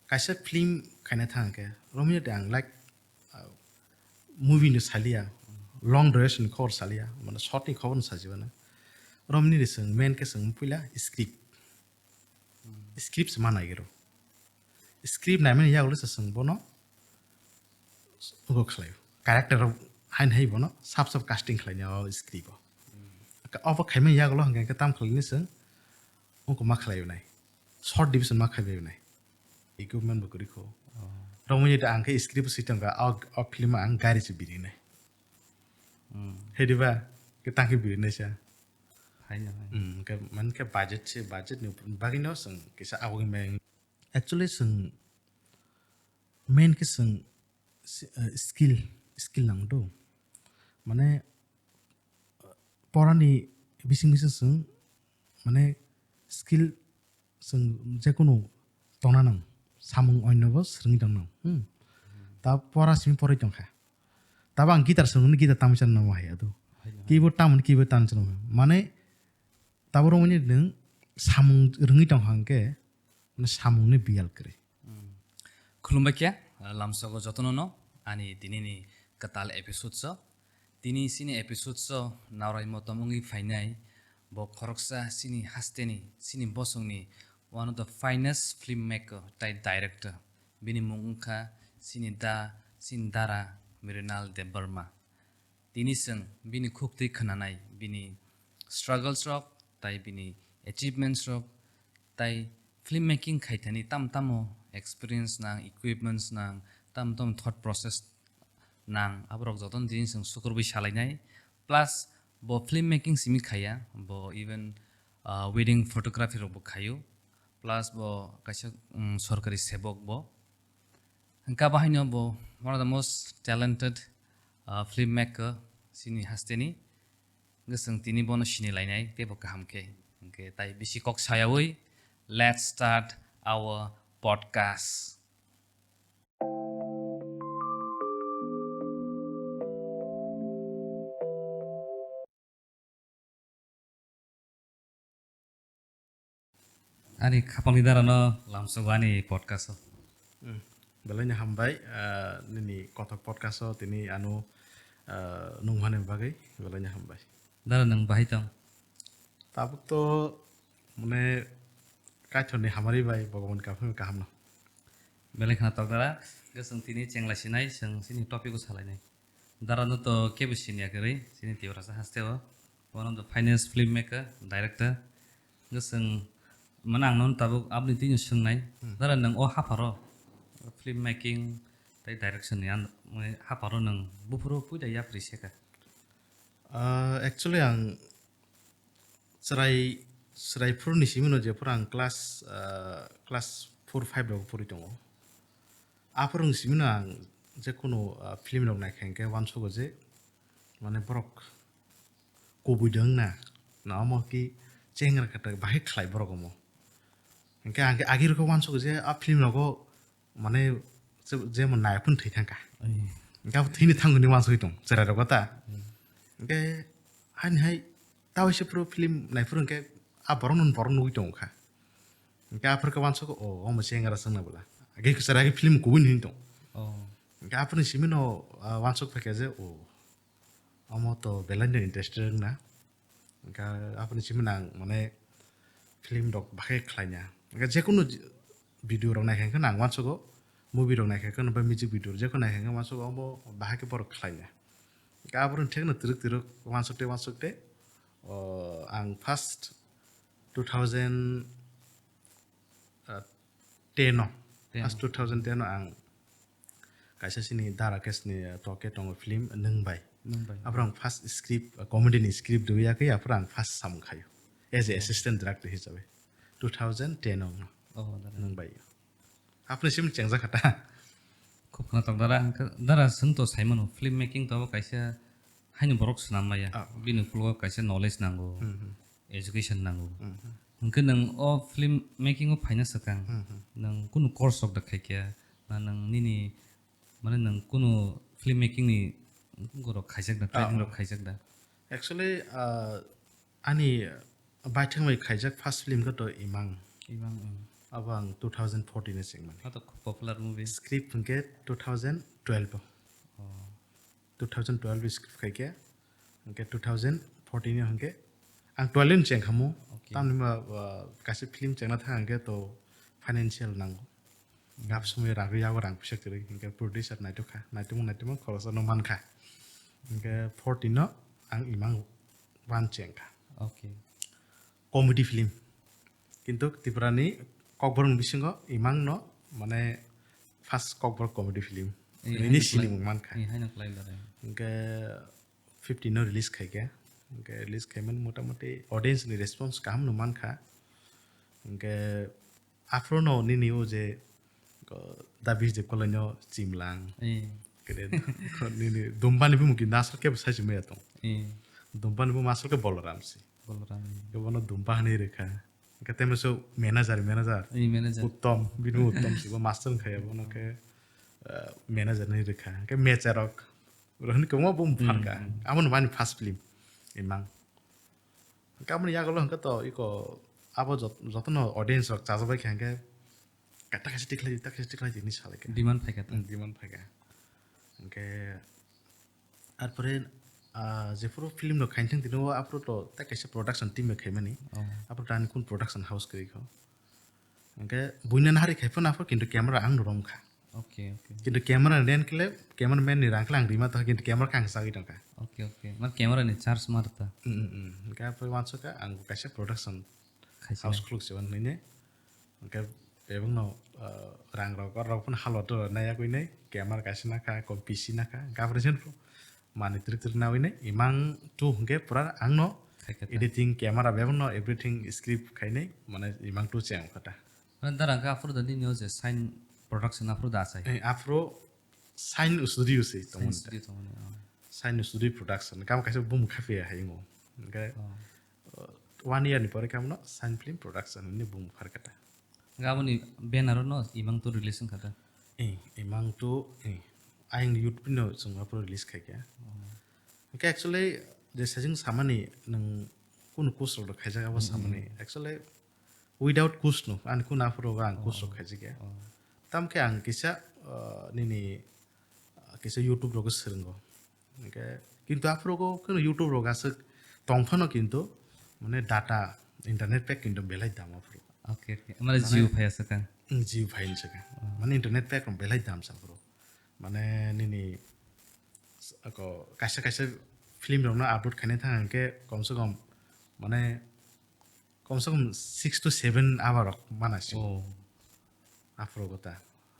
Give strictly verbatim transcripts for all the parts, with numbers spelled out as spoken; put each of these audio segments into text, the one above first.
kaisa film khaina thang khe romwi de ang like, uh, movie no saliya, long duration khobor saliya, mane short ni khobor no sajibana. Romni de seng main khe seng puila script. Script se ma naigiro. Script naimani yagulo se seng bono ugo khlaio. Character rok hain hai bono sap sap casting khlaini o script o. Obo khaimani yagulo hwnkhe tam khlaini seng ungko ma khlai nai. Short division ma khai bai nai. Equipment bo kwrwi kho. Romwi de ang khe script swi tongkha, o, o film ang gari se biri nai. Hediba ke tangkhe biri nai sa. Haino, haino. Hmm, ke, man ke budget se, budget ni bagwi no seng kisa aboni main. Actually seng main ke seng si-, eh, skill, skill nang do. Mane, eh, porani bising bising seng, mane, skill seng jekunu tongna nang, samung onno bo swrwngwi tong nang. Hmm. Ta pora simi porwi tongkha. Tabo ang guitar swngnani guitar tamwi chana nang hai ado. Keyboard tamoni keyboard tamwi chana nang. Mane, tabo romwi nwng samung rwngwi tong hang khe, mane samungni biyal kwrwi. Khulumbai khe, lamsogo jotono no ani tinini kwtal episode o. Tini chini episode o naorai motom wngwi phainai bo khoroksa chini hasteni, chini bosongni one of the finest filmmaker tai director. Bini mung wngkha chini da, chini dara Mrinal Debbarma. Tini chwng bini khuk twi khwnanai, bini struggles rok, tai bini achievements rok, tai film making khaithani tam tamo experience nang, equipments nang, tam tamo thought process nang, aborok jotono tini chwng sukurwi salainai. Plus bo film making simi khaiya, bo even, ah, wedding photography rokbo khaio. Plus bo kaisa, mm, sorkari sebok bo. Hwnkhe abo haino bo one of the most talented, uh, filmmaker chini hasteni. Hwnkhe chwng tini bono sini lainai teibo kaham khe. Hwnkhe tai bisi kok sayaui, let's start our podcast. Ani khapangni darano lamsogo ani podcast o. Hmm. Belai no hambai, ah, nini kothok podcast o tini ano, ah, nung hwnani bagwi belai no hambai. Dara nwng bahai tong? Tabuk to mane kaithorni hamari bai Bhagwan kaphang kaham no. Belai khna tok dara, hwnkhe chwng tini chengla sinai, chwng chini topic o salainai. Dara no to kebo siniya kwrwi, chini Tiprasa haste o. One of the finest filmmaker, director. Hwnkhe chwng, mane ang nono tabuk aboni twi no swngnai. Hmm. Dara nwng o hapharo film making tei direction ni and-, mane hapharo nwng buphuru puida yapri se kha? Ah, actually ang chwrai, chwrai phuru ni simi no jephuru ang class, ah, class four five rok pori tongo. Aphuru ni simi no ang jekunu, ah, film rok naikha hwnkhe uansugo je mane borok kubui de wngna, na omo ki chengra khe bahai khlai borok omo. Hwnkhe ang khe agi rokhe uansugo je a film rogo mane je-, jemon nai phun thwi thangkha. Ai. Hwnkhe abo thwini thangwi uansugwi tong chwrai rogo ta. Hmm. Hwnkhe haini hai ta waisa phuru film naiphuru hwnkhe a borok no borok nugwi tongkha. Hwnkhe aphuru khe uansugo, o, omo chengra chwngna bwla. Agi chwrai agi film kubui ni hwn tong. Oh. Hwnkhe aphuru ni simi no, ah, uansuk phaikha je, o, omo to belai no interested wngna. Hwnkhe aphuru ni simi nang mane film rok bahai khlaina. Hwnkhe jekunu video rok naikha hwnkhe nang uansugo, movie rok naikha hwnkhe ba music video rok jekunu naikha hwnkhe uansugo omo bahai khe borok khlaina. Hwnkhe aphuru ni thekno twrwk twrwk uansuk tei uansuk tei, o, ang first two thousand, uh, ten o. Ten. First two thousand ten o ang kaisa sini Da Rakesh ni, uh, toke tongo film Nwng Bai. Nwng Bai. Aphuru ang first script, uh, comedy ni script rwya khe aphuru ang first samung khaio. As a, oh, assistant director hisabe. Two thousand ten o. Oh, Da Rakesh. Nwng Bai. Aphuru simi chengjak kha ta. Khub khwnathok dara, hwnkhe dara chwng to saimano film making to abo kaisa haino borok swnam maya. Ah. Bini ukulogo kaisa knowledge nango. Hmm, hmm. Education nango. Mhm. Hwnkhe nwng o film making o phaina swkang, mhm, nwng kunu course rok da khaikya, na nwng nini, mane, nwng kunu film making ni borok khaijak da, ah, training rok khaijak da? Actually, ah, ani baithang bai khaijak first film khe to Imang. Imang, mm. Abo ang two thousand fourteen o chengmani. Abo to khub popular movie. Script hwnkhe two thousand twelve o. Oh. Two thousand twelve o script khaikhe, hwnkhe two thousand fourteen o hwnkhe ang twelve o chengkhamu. Okay. Tamni ma, uh, kaisa film chengna thang hwnkhe to financial nango. Gap somoi rang yago rang puisa kwrwi hwnkhe producer naitokha, naitokma naitokma khoroksa no mankha. Hwnkhe fourteen o ang imang one chengkha. Okay. Comedy film. Kintu Tripura ni kokborok ni bisingo imang no mane first kokborok comedy film. Eh, Nini haino siling kwlai- mankha. Eh, haino kwlai larai. Hwnkhe fifteen no release khaikhe. Hwnkhe release khaimani motamoti audience ni response kaham no mankha. Hwnkhe aphuru no nini o je, ko, Dabish Debkolaino Chimlang. Eh, Kede nini Dumba ni bumung kinda aswk kebo sai chimaya tong. eh, Dumba ni bumung aswk ke Boloram si. Boloram. Kebo no Dumba hani rekha. Hwnkhe temo so manager, manager. Eh, manager. Uttom, bini Uttom si bo master khai bo no ke, uh, manager ni rekha. Ke mecha rok. Rohini kemo bum phan ka. Amo no mani first film. Imang. Hwnkhe amo ni yago lo hwnkhe to iko abo jot-, jotono audience rok chajabai kha hwnkhe kata kaisa tikhlai, ta kaisa tikhlai ni salai kha. Demand phaikha ta. Hmm, demand phaikha. Hwnkhe arpore, ah, jephuru film no khainthang tino aphuru to ta kaisa production team bai khaimani. Oh. Aphuru tani kun production house kwrwi kho. Hwnkhe buina nahari khai phano aphuru kintu camera ang no romkha. Okay, okay. Kintu camera ren khle, cameraman ni rang khle ang rima to, kintu camera kang sagwi tongkha. Okay, okay. Mar camera ni charge mar ta. Mm, mm, mm. Hwnkhe aphuru wansukha ang kaisa production Khaisa. House khuluk se wan nini. Hwnkhe ebong no, uh, rang rok, rok phano halot rok nai yakui nai. Camera kaisa nakha, kom P C nakha. Hwnkhe aphuru jen mani trik trik nawi nai. Imang tu hwnkhe pura ang no Khaikha ta. Editing, camera bebong no everything script khainai. Mane imang tu cheng kha ta. Mane dara hwnkhe aphuru da nini o je sign production aphuru da achai. Eh, aphuru sign studio se tongmani ta. Studio tongmani, oh. Sign studio production. Kam kaisa bum khape hai ngo. Hwnkhe Oh. uh, one year ni pore kamo no Sign Film Production ni bum pharkha ta. Hwnkhe aboni banner no imang to release wngkha ta. Eh, imang tu, eh, ayang YouTube no chwng aphuru release khaikha. Hwnkhe actually je sajing samani nwng kunu course rok khaijak abo samani. Actually without course no ani kunu aphuru ang course rok khaijakya. Tamkhe ang kisa, uh, nini, uh, kisa YouTube rogo swrwngo. Hwnkhe kintu aphuru go kunu YouTube rogo aswk tongphano kintu mane data internet pack kintu belai dam aphuru. Okay, okay. Mane Jio phai aswk ang. Jio phai hinwi sakha. Mane internet pack rok belai dam sa aphuru. Mane nini s-, ako kaisa kaisa film rokno upload khaina thang hwnkhe komse kom mane komse kom six to seven hour rok mana si. Oh. Aphuru go ta.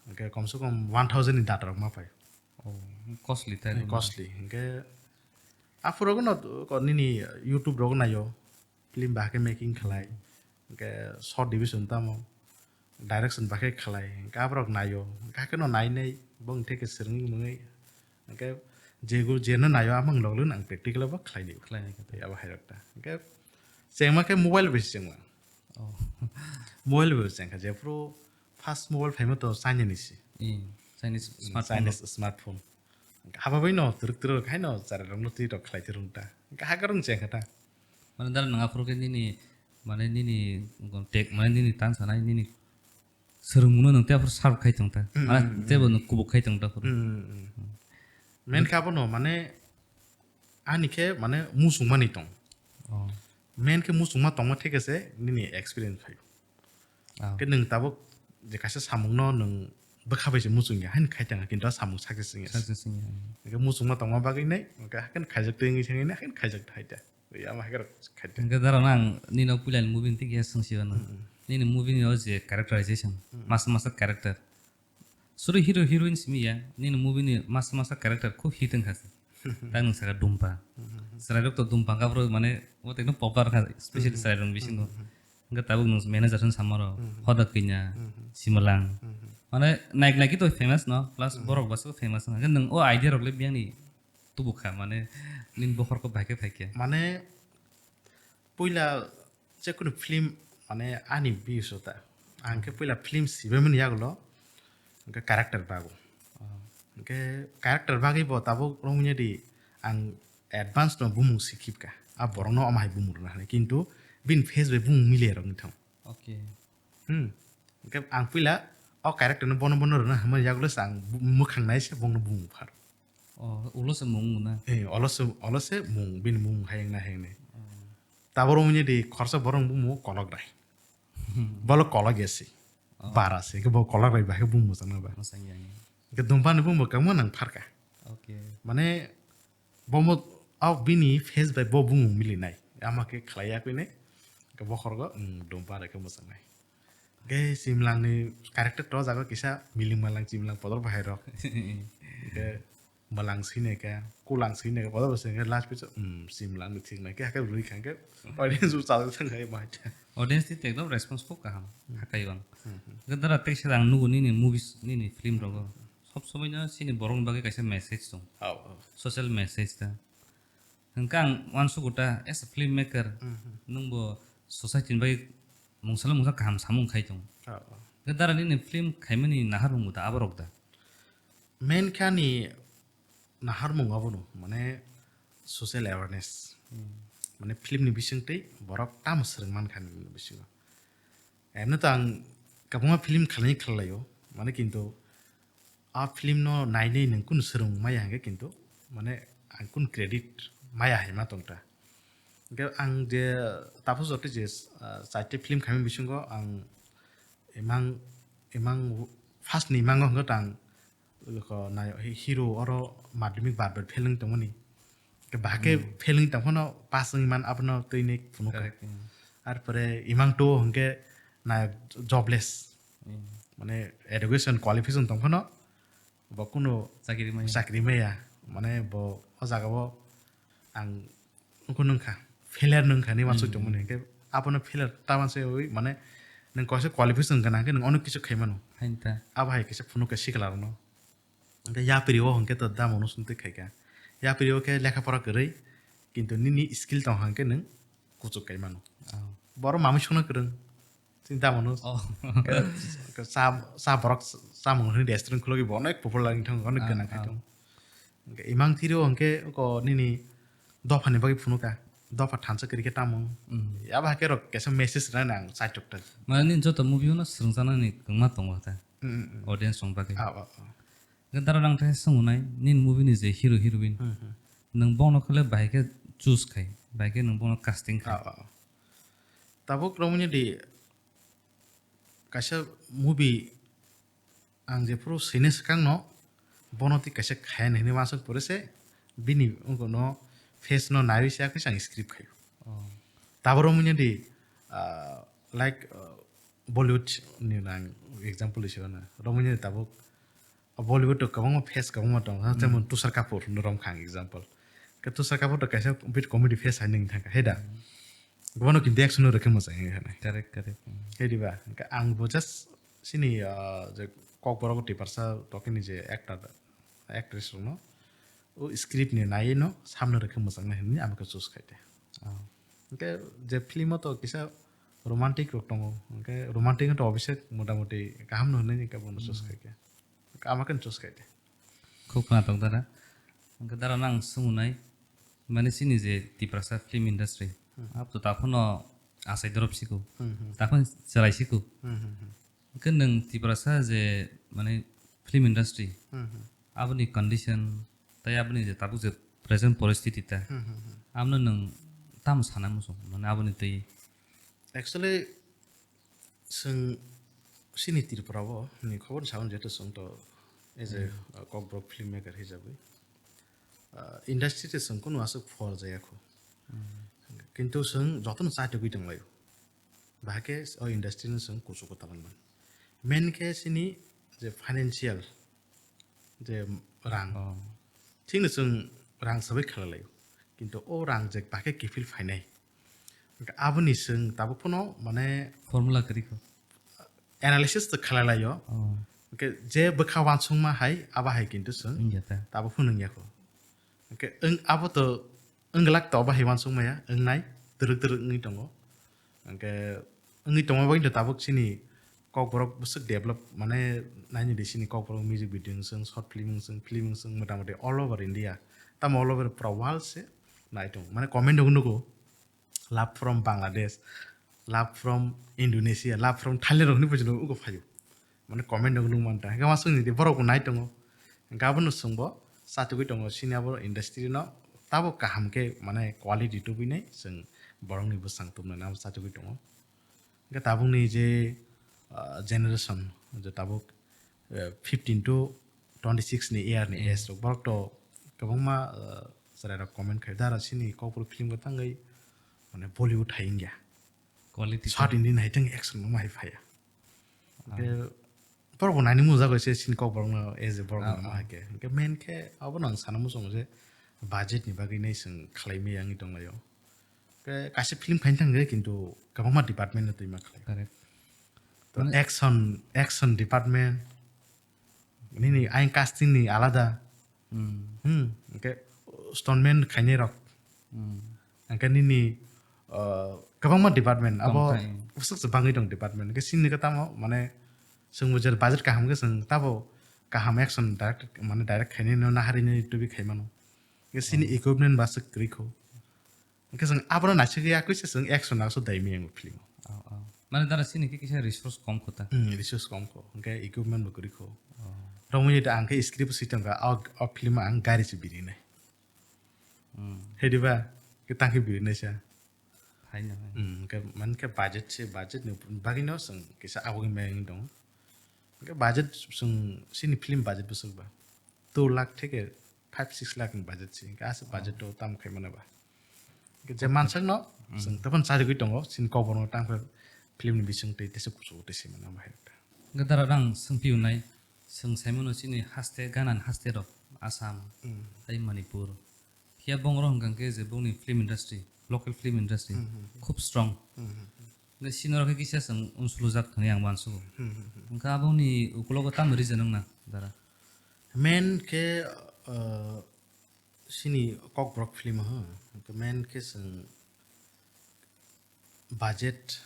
Hwnkhe komse kom one thousand ni data rok ma phai. Oh. Costly ta. Costly. Hwnkhe aphuru go no ko nini YouTube rok naio. Film bahai khe making khlai, hwnkhe short division tamo, direction bahai khlai, hwnkhe aborok naio, hwnkhe haikhe no nai nai, bong theke swrwngwi mwnwi, hwnkhe jegu jeno naio amang loglo nang practical bo khlai nai, Khlai nai khe. Abo hai rok ta, hwnkhe chengma khe mobile bai se chengma, Oh. Mobile bai chengkha, jephuru first mobile phaima to China ni se, Eh, Chinese smartphone. Chinese smartphone. Haba bai no twrwk twrwk hai no chara rok no twi rok khlai twi rwng ta. Hwnkhe hakhe rwng cheng kha ta. Mane dara nang aphuru khe nini, mane nini tek, mane nini tan sanai, nini swrwngmung no nang tei aphuru serve khai tong ta. Mane tebo nang kubuk khai tong ta aphuru. Men khe abono mane ani khe mane muchung mani tong. Oh. Men khe muchungma tongma thik ase nini experience phai. Ah. Khe nwng tabuk je kaisa samung no nwng bwkha bai se muchung ya, haino khai tang, kintu a samung success wngya. Success wngya. Hwnkhe muchungma tongma bagwi nai, hwnkhe haikhe khaijak twi wngwi thangwi nai, haikhe khaijak thai ta. Ya, ama haikhe khai ta. Hwnkhe dara nang nini o puila ni movie ni twi khe swng siya no. Nini movie ni o je characterization, masa masa character. Suru hero heroine simi ya, nini movie ni masa masa character khub hit wngkha se. Tak nwng saka Dumpa. Chwrai rok to Dumpa hwnkha bro, mane o tekno popular kha, especially chwrai rok bisingo. Hwnkhe tabuk nwng manager hwn samaro, Hoda Kanya, Simalang. Mane naik naik to famous no, plus borok bwswk famous wngkha. Hwnkhe nwng o idea rok le biyang ni tubuk kha, mane nini bokhorok bai khe phai khe. Mane puila je kunu film mane ani biso ta. Ang khe puila film sibamani yagulo hwnkhe character bago. Hwnkhe character bagwi bo tabuk romwi di ang advance no bumung sikhipka. A borok no omo hai bumung rwna hinwi. Kintu bini face bai bumung mile rok wngthang. Okay. Hmm. Hwnkhe ang puila o character no bono bono rwna hwnmani yagulo se ang bu-, mwkhang nai se bongno bumung phar. Oh, ulo se mung na? Eh, olo se, olo se mung, bini mung hayang na hayang nai. Taboro wngya di khorsa borok bumo kolok rai. Bolo kolok ya se. Oh. Bara se, ke bo kolok rai ba ke bumo sana ba. Masang yang. Ke dumpa ni bumo kamo nang pharka. Okay. Mane bomo au bini face bai bo bumo mili nai. Ama ke khlai ya koi nai. Ke bokhorgo, mm, dumpa rai ke masang nai. Ke simlang ni character to jago kisa miling malang simlang podor bahai rok. Ke malang sine ka, kulang sine ka, bodo bodo sine ka, last picture, hmm, simlang ni thik nai ke, hake rui khang ke, audience u chal thang hai ma cha. Audience ni ekdom response khub kaham, hakai bang. Hmm, hmm. Ke dara tek se ang nugo nini movies, nini film rogo. Sob somoi no sini borok ni bagwi kaisa message tong. Oh, oh. Social message ta. Hwnkhe ang uansugo ta, as a film maker, Hmm, hmm. Nwng bo society ni bagwi mungsa le mungsa kaham samung khai tong. Oh, oh. Ke dara nini film khaimani naharmung bo ta aborok da. Main khe ani naharmung abono, mane social awareness. Hmm. Mane film ni bisingtwi borok tamo swrwng mankha nini bisingo. Emno to ang kwbangma film khlaini khlalaio, mane kintu a film no nainai nwng kunu swrwng maya hwnkhe kintu mane ang kunu credit maya hai ma tongta. Hwnkhe ang je tapos joto je, ah, chaite film khaimani bisingo ang imang, imang first ni imango hwnkhe tang ko nai hero oro madhyamik bar bar fail wng tongmani. Ke bahai khe Hmm. fail wng tongphano pass wngwi man abono twi ni phunukha. Correct, hmm. Arpore imang two hwnkhe na jobless. Hmm. Mane education qualification tongphano bo kunu Chakiri maya. Chakri maya. Mane bo o jaga o ang wngkha nungkha, failure nungkha ni wansuk Hmm. tongmani. Hwnkhe abono failure ta wansuk oi, mane nwng kaisa qualification gwnang khe nwng onek kisu khai mano. Hain ta. Abo hai kisa phunukha sikla rokno. Hwnkhe yapri o hwnkhe to damo no sumtwi khaikha. Yapri o khe lekha pora kwrwi, kintu nini skill tong hwnkhe nwng kuchuk kai mano. Oh. Borok mamwi songno kwrwng. Chini damo no. Oh. Ke, ke cha, cha borok chamung hwnwi restaurant khulogwi bo onek popular wng thang, onek Ah, gwnang khai ah. thang. Hwnkhe imang thiri o hwnkhe oko nini dopha ni bagwi phunukha. Dopha thansa kwrwi khe tamo. Mm. Yaba hakhe rok kaisa message rwnai ang chaitok tak. Mane nini joto movie no swrwngjaknani kwngma tongo ta. Mm, mm, mm. Audience rok bagwi. Ah, ah, ah. Hwnkhe dara nang thai swngo nai, nini movie ni je hero heroine. Hmm, hmm. Nwng bono khe le bahai khe choose khai, bahai khe nwng bono casting khai. Ah, ah, ah. Tabuk romwi di kaisa movie ang jephuru sini swkang no bono tei kaisa khaya hinwi masuk pore se bini wngkha no face no naiwi se akhe ang script khai. Oh. Tabuk romwi di, ah, like, ah, Bollywood ni ang example se na romwi di tabuk Bollywood o kwbangma face kwbangma tong, ha, Hmm. jemon Tushar Kapoor no rom kha ang example. Ke Tushar Kapoor to kaisa bit comedy face hai nung thangkha, he da? Hmm. Bono kintu action no rwkhe mwchang wngkha nai. Correct, correct. Hmm. He diba? Hwnkhe ang bo just sini, ah, je Kokborok Tiprasa tokeni je actor, actress rokno o script ni naiwi no samno rwkhe mwchang nai hinwi ang khe choose khai de. Oh. Hwnkhe je film o to kisa romantic rok tongo, hwnkhe romantic no to obviously motamoti kaham no hinwi hwnkhe bono choose Hmm. khai khe. Ama khe choose khai de. Khub khwnathok dara. Hwnkhe dara nang swngo nai, mane chini je Tiprasa film industry, Hmm. abo to takhwno achai dorop siko, Hmm, hmm. takhwno chwrai siko. Hmm, hmm, hmm. Hwnkhe nwng Tiprasa je mane film industry, Hmm, hmm. aboni condition, tei aboni je tabuk je present poristiti ta, Hmm, hmm, hmm. Abono nwng tamo sana muchung, mane aboni twi? Actually, Chwng chini Tripura o ni khobor ni sakno jeto chwng to as a, Hmm. uh, Kokborok filmmaker hisabwi, uh, industry te chwng kunu aswk for jaya kho. Hmm. Kintu chwng jotono chaitugwi tonglaio. Bahai khe o industry no chwng kuchugo talangmani. Main khe chini je financial je rang. Oh. Thikno chwng rang sabai khlai laio. Kintu o rang je bahai khe kiphil phainai. Hwnkhe aboni chwng tabuk phano mane Formula kwrwi kho. Analysis to khlai laio. Oh. Hwnkhe je bwkha uansukma hai, abo hai kintu chwng Wngya ta. Tabuk phano wngya kho. Hwnkhe wng-, abo to wng glak to, abo hai uansukmaya, wngnai, twrwk twrwk wngwi tongo. Hwnkhe wngwi tongma bagwi tabuk chini Kokborok bwswk develop, mane naini di chini Kokborok music video wng chwng, short film wng chwng, film wng chwng, motamoti all over India, tamo all over pura world se nai tongo. Mane comment rok nugo, "Love from Bangladesh." love from Indonesia, love from Thailand rok hinwi bo chwng ugo phaio. Mane comment rok nung manta. Hingke ma swngni di borok bo nai tongo. Hingke abono swngbo chatugwi tongo sini abo industry no tabo kaham khe mane quality tubui nai chwng borokni bwsang tubunai nabo chatugwi tongo. Hingke tabukni je, ah, generation je tabuk, eh, fifteen to twenty six ni year ni age rok borok to kwbangma, ah, chwrai rok comment khai dara sini Kokborok film khe tangwi mane Bollywood hai wngya. Quality South Indian hai tang action no hai phaya. Hingke borok bo naini mujago se sini Kokborok no as a borok no hai khe. Hingke main khe abo no ang sana muchungo je budget ni bagwi nai chwng khlai maya wngwi tonglaio. Hingke kaisa film khaina thangkhe kintu kwbangma department no twi ma khlai. Correct. To action, action department, nini ayang casting ni alada. Hmm, hingke stuntman khainai rok. Hingke nini, uh, kwbangma department abo usuk se bangwi tong department. Hingke sini khe tamo mane chwng bo je budget kaham khe chwng tabo kaham action direct mane direct khainai no naharwi nai tubi khaimano. Hingke sini equipment ba se kwrwi kho. Hingke chwng abono naisik ya kwi se chwng action action dai mi ang film. Oh, oh. Mane dara sini khe kisa resource kom kho ta. Hmm, resource kom kho. Hingke equipment bo kwrwi kho. Oh. Romwi da ang khe script swi tongkha, o, o film ang gari se birinai. Hmm. Hediba, ke tangke birinai sa. Hai na hai. Hmm, ke, man ke budget se, budget ni bagwi no chwng kisa aboni meng dong. Ke budget chwng sini film budget bwswk ba. Two lakh theke five six lakh ni budget se. Ke asa budget to tam khai mana ba. Ke je mansang no, chwng tebon chajagwi tongo, sini Kokborok no tang film ni bising tei tesa kusu tei se mana ba hai. Gadara rang sengpi unai, seng saimano sini haste, ganan haste rok, Assam, hmm, hai Manipur. Hiya bongro hwnkha khe je bongni film industry, local film industry, hmm, hmm, khub strong. Hmm, hmm, hmm. Hwnkhe sini rok khe kisa chwng unsulujak hwnwi ang uansugo. Hmm, hmm, hmm. Hwnkhe aboni ukulogo tamo reason wngna, dara? Main khe, uh, sini Kokborok film ha, hwnkhe main khe chwng budget,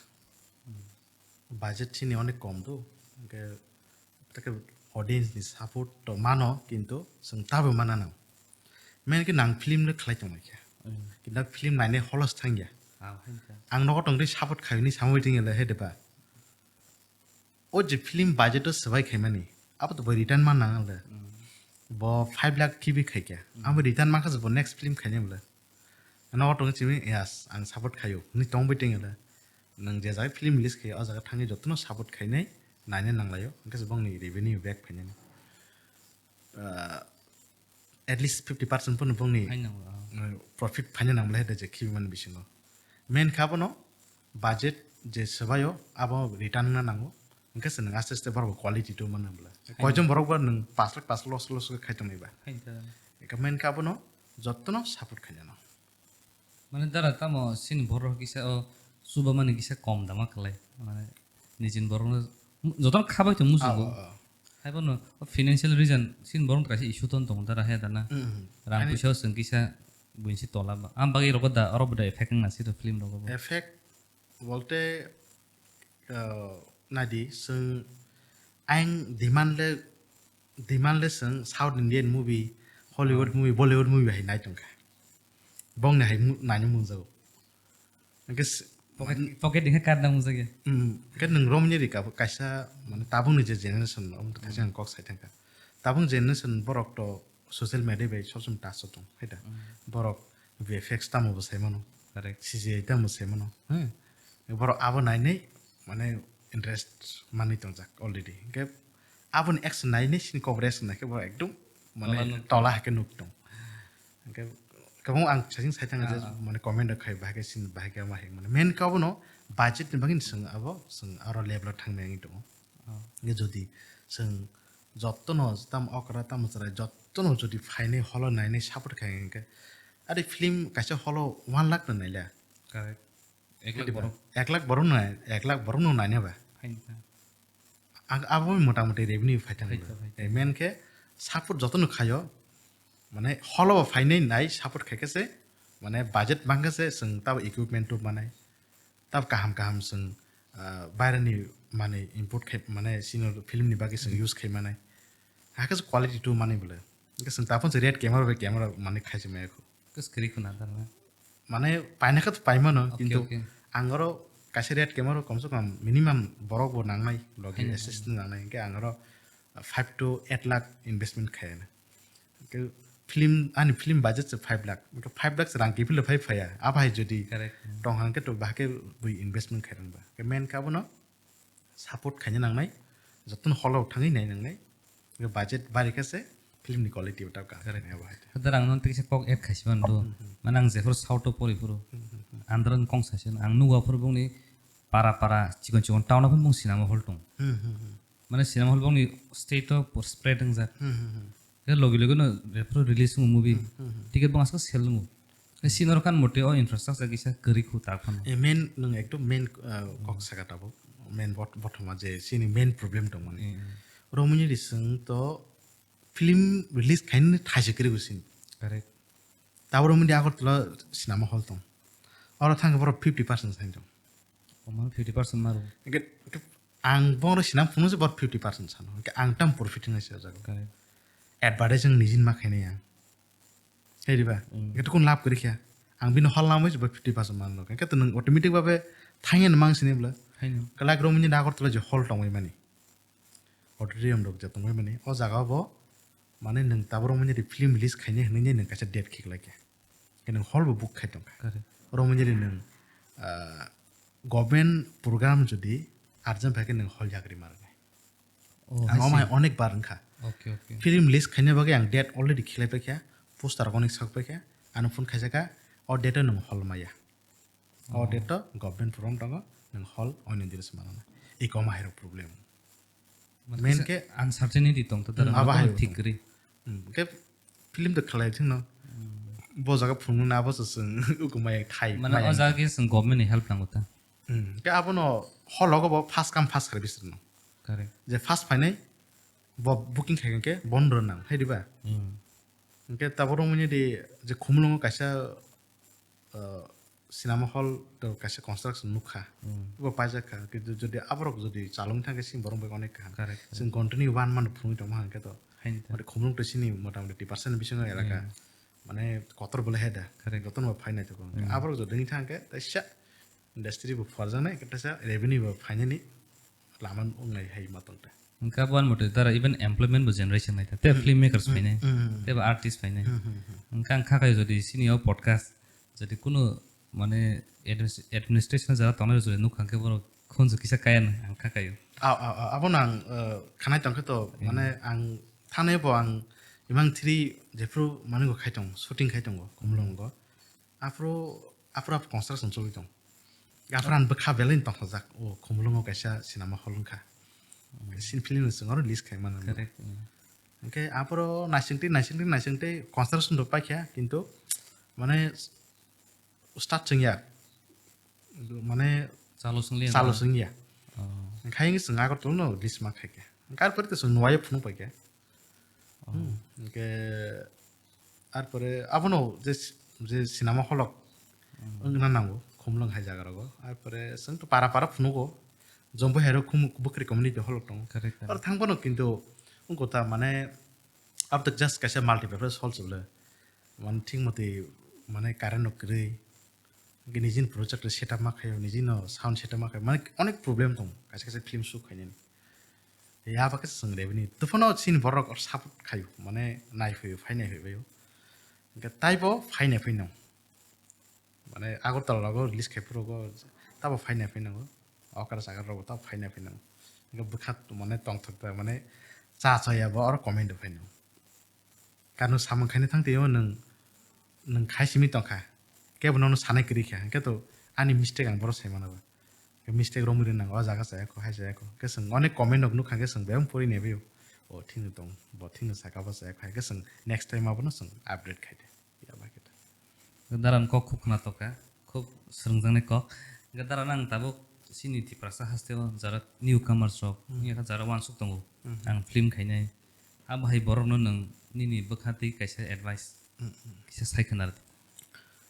budget sini onek kom do, hwnkhe, hwnkhe audience ni support to mano, kintu chwng tabo mana nang. Main khe nang film no khlai tongmai khe. Hmm. Kintu film nainai holos thangya. Ah, hai khe. Ang nogo tongtwi support khaini samui tingya le he deba. O je film budget o swbai khaimani, abo to bo return man nang le. Hmm. Bo five lakh kibi khaikya. Hmm. Abo return man kha bo next film khaini bole. Nogo tong chimi, yes, ang support khayo. Ni tong bai tengela. Nang je jaga film release khayo, o jaga thangni jotono support khainai, naina nanglayo. Hwnkhe se bongni revenue back phainani. Ah, at least fifty percent pono bongni, hai nango, ah, eh, profit phaina nangla hede je khibi mani bisingo. Main kha bono budget je swbaio abo return na nango. Hwnkhe se nang aste aste borok quality to mano bwla. Hai. Koijon borok ba nang pass lakh, pass lakh loss, loss khai tongnai ba. Hai ta. Eka main kha bono jottono support khainano. Mane dara tamo sini borok kisa o chuba mani kisa kom dama kwlai. Mane nijin borok no jotono khabai tong muchungo. Ah, ah, ah. Hai bono o financial reason sini borok kaisa issue ton tongo dara hai dana. Hmm, hmm. Rang puisa o chwng kisa buinsi tola ba. Am bagwi rogo da oro bo da effect wngna sito film rogo bo. Effect bolte, uh, nadi chwng ayang demand le, demand le chwng South Indian movie, Hollywood movie, Bollywood movie hai nai tongkha. Bongni hai mu-, naini mungjago. Hwnkhe s-, pocket, pocket ni khe card nang mungjakya. Mm, hwnkhe nwng romni rika bo kaisa, mane, tabukni je generation, omo thaisa ang kok sai thangkha. Tabuk generation borok to social media bai sob somoi touch o tong, hai da? Mm. Borok V F X tamo bo sai mano. Correct. C G I tamo sai mano. Hmm. Borok abo nainai, mane, interest manwi tongjak already. Hwnkhe aboni action nainai sini coverage naikhe borok ekdom, mane, tola nuk tong. Hwnkhe kwbangma ang sasing sai thangkha je, mane, comment rok khai bahai khe sini bahai khe ma hai mane. Main khe abono budget ni bagwi chwng abo chwng aro level o thangmani tongo. Hwnkhe jodi chwng jottono tam okra tam chwrai jottono jodi phainai holo nainai support khai hwnkhe, ari film kaisa holo one lakh no naila. Correct. Ek lakh borok. Ek lakh borok no, ek lakh borok no naina ba. Hai kha. Ang abo motamoti revenue phai thang. Phai kha, phai kha. Eh, main khe support jotono khayo. Mane holo bo phainai nai support khai khe se, mane budget bang khe se chwng tabo equipment to manai. Tab kaham kaham chwng, ah, bairani manwi import khai, mane sino film ni bagwi chwng use khai manai. Hakhe se quality to manwi bole. Hwnkhe chwng tabukhe se red camera bai camera manwi khai se maya kho. Khe se kwrwi khuna tarmane. Mane paina khe to paimano, okay, kintu okay, ang oro kaisa red camera o komse kom minimum borok bo nangnai, logi Haino, assistant nangnai, hwnkhe ang oro five to eight lakh investment khaina. Hwnkhe film, ani film budget se five lakh, hwnkhe five lakh se rang kiphilwi phai phaiya, abai jodi Correct. Tong hwnkhe to bahai khe bui investment khairang ba. Hwnkhe main khe abono support khaina nangnai, jotono hall o thangwi nai nangnai. Budget bari khe se film ni quality bo ta kaham Correct. Khe bo hai. Hadar ang non tisa kok add khaisi man do. Hmm, hmm. Mane ang jephuru South o pori phuru. Hmm, hmm, hmm. Andro kong saisi ang nugo phuru bongni para para chikon chikon town o phuru bong cinema hall tong. Hmm, hmm, hmm. Mane cinema hall bongni state o por spread wngjak. Hmm, hmm, hmm. Khe logi logi no jephuru release wngo movie. Hmm, hmm, hmm. Ticket bong asko sell wngo. Sini oro kan mote o infrastructure kisa kwrwi khu ta phano. E main nwng ekdom main, uh, kok saka tabuk. Main bot-, bottom je sini main problem tong mani. Mm, mm. Romoni rising to film release khaini thaise kwrwi sini. Correct. Tabuk Romoni Agartala cinema hall tong. Oro thang borok fifty percent sai tong. Omo fifty percent maru. Hwnkhe, hwnkhe ang boro sinam phunukse bor fifty percent sano. Hwnkhe ang tam profit hinwi se o jaga. Correct. Advertising nijin ma khainai ang. Hei riba, Mm. hwnkhe to kun lab kwrwi kha. Ang bini hol lamwi se bo fifty percent man rok. Hwnkhe to nwng automatic babe thangya no mang sini bwla. Haino. Kalak romni Agartala je hall tongwi mani. Auditorium rok je tongwi mani. O jaga bo mane nwng tabuk romni film release khainai hinwi nwng kaisa date khiklai kha. Khe nwng hall bo book khai tongkha. Correct. Oro wngmani nwng, ah, government program jodi urgent phai khe nwng hall yagri ma rwnai. Oh, Ang I omo hai see. Onek bar wngkha. Okay, okay. Film release khaina bagwi ang date already khilai paikha, poster rok onek sak paikha, ano phone khaijaka, o date o nwng hall maya. O Oh. Date o government program tongo, nwng hall oino diri se manana. Eko omo hai rok problem. Main Main khe khe uncertainty tong to Hmm, dara abo no hai thik tong. Kwrwi. Hmm, khe film to khlai thwngno. Hmm. Bo jaga phunukna abo se chwng ukumaya khai Mane maya o jaga wngkha. Khe chwng government ni help nango ta. Hmm, khe abono hologo bo first come first service rwno. Correct. Je first phainai bo booking khai khe bono rwnang, hai diba? Hmm. Hwnkhe tabuk romwini di je Khumulwngo kaisa, uh, cinema hall to kaisa construction nukha. Hmm. Bo paijak kha. Kintu jodi aborok jodi chalwng thangkhe sini borok bai onek kaham. Correct, correct. Chwng continue one month phunugwi tongma hwnkhe to. Haini ta. Mane Khumulwng to sini motamoti percent bisingo elaka. Hmm. Mane kotor bole heda. Correct. Jotono bo phai naithogo. Hmm. Aborok jodi wngwi thangkhe teisa industry bo phuarjaknai, teisa revenue bo phainani lama wngnai hai ma tongkha. Hwnkhe abo ani mote dara even employment bo generation nai ta. Tei Hmm. filmmakers Hmm, phainai, hmm, hmm. Tei bo artist phainai. Hmm, hmm, hmm. Hwnkhe ang kha khaio jodi sini o podcast, jodi kunu mane adminis-, administration jora tongnai jodi nukha hwnkhe borok khunju kisa kaya nang ang kha khaio. A, a, a, abono ang, uh, khanai tongkhe to, Hmm. mane ang thanai bo ang imang thri jephru mane go khai tong, shooting khai tongo, Khumulwngo. Aphuru, aphuru construction choli tong. Aphuru ang bwkha belai tongthokjak. O Khumulwngo kaisa cinema hall wngkha. Sin film no chwng oro release khai mano. Correct, mm. Hwnkhe aphuru naisingtwi, naisingtwi, naisingtwi construction rok paikha, kintu mane start chwngya. Mane Chalo swngli chalo ang. Swngya. Oh. Hwnkhe chwng Agartala no release ma khaikha. Hwnkhe arpore to chwng nuwaio phunuk paikha. Oh. Hmm. Hwnkhe arpore abono je, je cinema hall rok Hmm. wngna nango, Khumulwng hai jaga rogo. Arpore chwng to para para phunugo, Jombo hai rok khum-, bwkrwi community hall rok tongo. Correct, correct. Aro thang phano kintu wngkha ta mane abo to just kaisa multipurpose hall se bwle. Mane thik motwi mane current rok kwrwi. Hwnkhe nijini project setup ma khaio, nijino sound setup ma khaio. Mane onek problem tongo kaisa kaisa film shoot khainani. Ya ba khe chwng revenue. Tei phano chini borok support khaio, mane nai phaio, phai nai phaibaio. Hwnkhe taibo phai nai phaino. Mane Agartala rogo release khai phuru go tabo phai nai phaino. Okra sagar rogo tabo phai nai phaino. Hwnkhe bwkha mane tongthok ta mane cha cha ya bo oro comment phaino. Kano samung khaina thang twi o nwng, nwng khai simi tongkha. Kebo nono sanai kwrwi kha. Hwnkhe to ani mistake ang boro sai mano ba. Mistake romwi rwnang o jaga chaya kho, hai chaya kho. Hwnkhe chwng onek comment rok nukha hwnkhe chwng bebak pori nai bai o. O thikno tong, bo thikno saka bo chaya kho. Hwnkhe chwng next time abono chwng update khai de. Ya ba khe ta. Daran kok khub khna tokha, khub swrwngjaknai kok. Hwnkhe daran ang tabuk chini Tiprasa haste o jara newcomers rok, Hmm. wngya kha jara uansuk tongo. Hmm. Ang film khainai. Abo hai borokno nwng nini bwkha twi kaisa advice Hmm, hmm. kisa sai khna rw.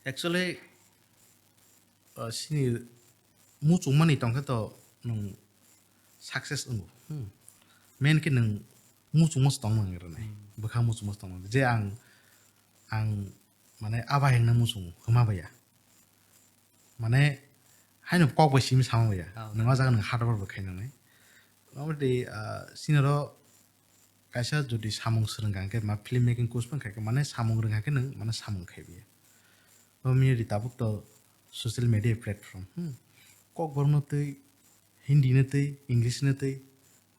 Actually, uh, chini muchungmani tongkhe to nwng success wngo. Hmm. Main khe nwng muchungma se tongmani rwnai. Hmm. Bwkha muchungma se tongmani. Je ang, ang mane abo hai wngna muchungo, hwma baiya. Mane Haino kok bai simi samung ya. Oh. Nang o jaga nang hard work bo khainanai. Mothamuti, ah, sinaro kaisa jodi samung swrwng kha hwnkhe ma film making course phano khai khe mane samung rwng kha khe nang mane samung khai biya. Romio di tabuk to social media platform. Hmm. Kokborok no twi, Hindi no twi, English no twi,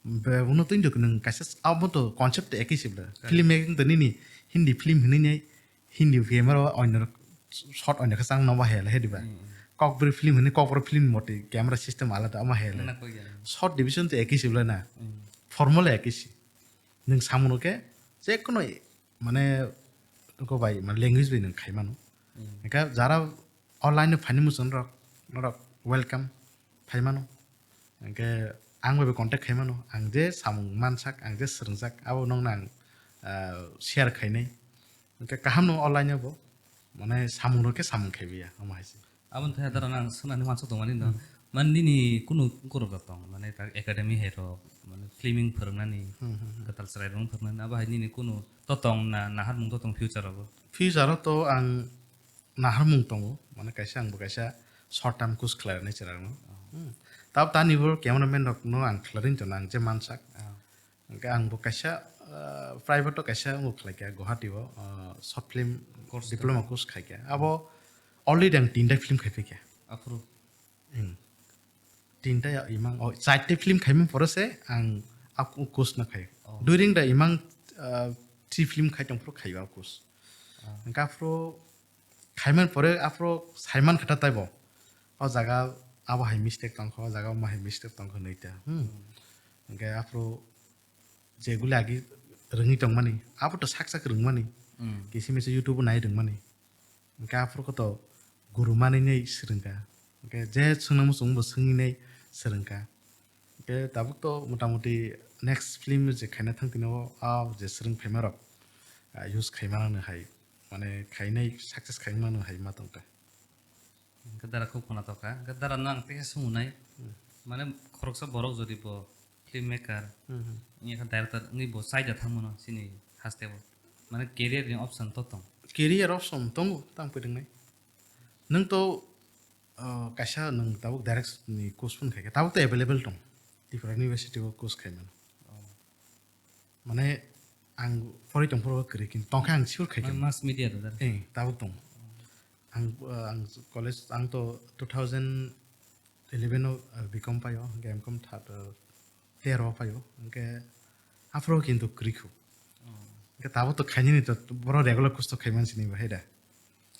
bebak no twi nang kaisa abo to concept to ekhi sibla. Film making to nini Hindi film hinwi nai Hindi camera o oino shot oino khe chang no bahai le he diba. Hmm. Kokbri film hinwi kokbri film moti camera system alada ama hai le. Nang koi ya. Shot division to ekhi sibla na. Hmm. Formula ekhi si. Nang samung no khe je kono mane ko bai mane language bai nang khai mano. Hmm. Hwnkhe jara online o phaini muchung rok, norok welcome phai mano. Hwnkhe ang bai contact khai mano. Ang je samung mansak, ang je swrwngjak, abo nokno ang, ah, share khainai. Hwnkhe kaham no online o bo, mane samung rok khe samung khai biya, omo hai se. Aboni thaya dara nang swnani uansuk tongmani no. Hmm. Mane nini kunu borok rok tong, mane ta academy hai rok, mane filming phwrwngnani, hmm, hmm, hmm, kwtal chwrai rok phwrwngnani, abo hai nini kunu totong na, naharmung totong future rogo? Future o to ang naharmung tongo, mane kaisa ang bo kaisa short term course khlai rwnai chwrai rokno. Oh. Hmm. Tab tani bo cameraman rokno ang khlai ring tongno ang je mansak. Oh. Hwnkhe ang bo kaisa, ah, private o kaisa wng khlai kha Guwahati o, ah, short film course diploma course khai kha. Abo already ang tinta film khai phi kha. Aphuru? Hmm. Tinta ya imang, oh, chaite film khaimani pore se ang a course no khai. Oh. During the imang, ah, three film khai tong phuru khai o course. Ah. Hwnkhe aphuru khaimani pore aphuru saiman kha ta taibo. O jaga abo hai mistake tongkha, o jaga omo hai mistake tongkha hinwi ta. Hmm. Hmm. Hwnkhe aphuru jeguli agi rwngwi tongmani, abo to sak sak rwngmani. Hmm. Kisi misa YouTube o nai rwngmani. Hwnkhe aphuru khe to guru manwi nai swrwngkha. Hwnkhe je swngna muchung bo swngwi nai swrwngkha. Hwnkhe tabuk to motamuti next film je khaina thang tini o, a je swrwng phaima rok, ah, use khaima nang hai, mane khainai success khaima nang hai ma tongkha. Hwnkhe dara khub khwnathok kha. Hwnkhe dara no ang teisa swngnai. Hmm. Mane khoroksa borok jodi bo film maker, hmm, hmm, wngya kha director wngwi bo chaida thang mano chini haste o. Mane career ni option to tong? Career option tongo, tang pwrwngnai. Nwng to, ah, kaisa nwng tabuk direction ni course phano khai kha, tabuk to available tong. Tripura University o course khai mano. Oh. Mane ang pori tong phuru kwrwi kin tongkha ang sure khai kha. Ma-, mass media da, da? Eh, tabuk tong. Ang, uh, ang college, ang to two thousand eleven o, uh, B com paio, hwnkhe M com third, uh, tero paio, hwnkhe aphuru kintu kwrwi khu. Oh. Hwnkhe tabuk to khainani to boro regular course to khaiman sini bahai da.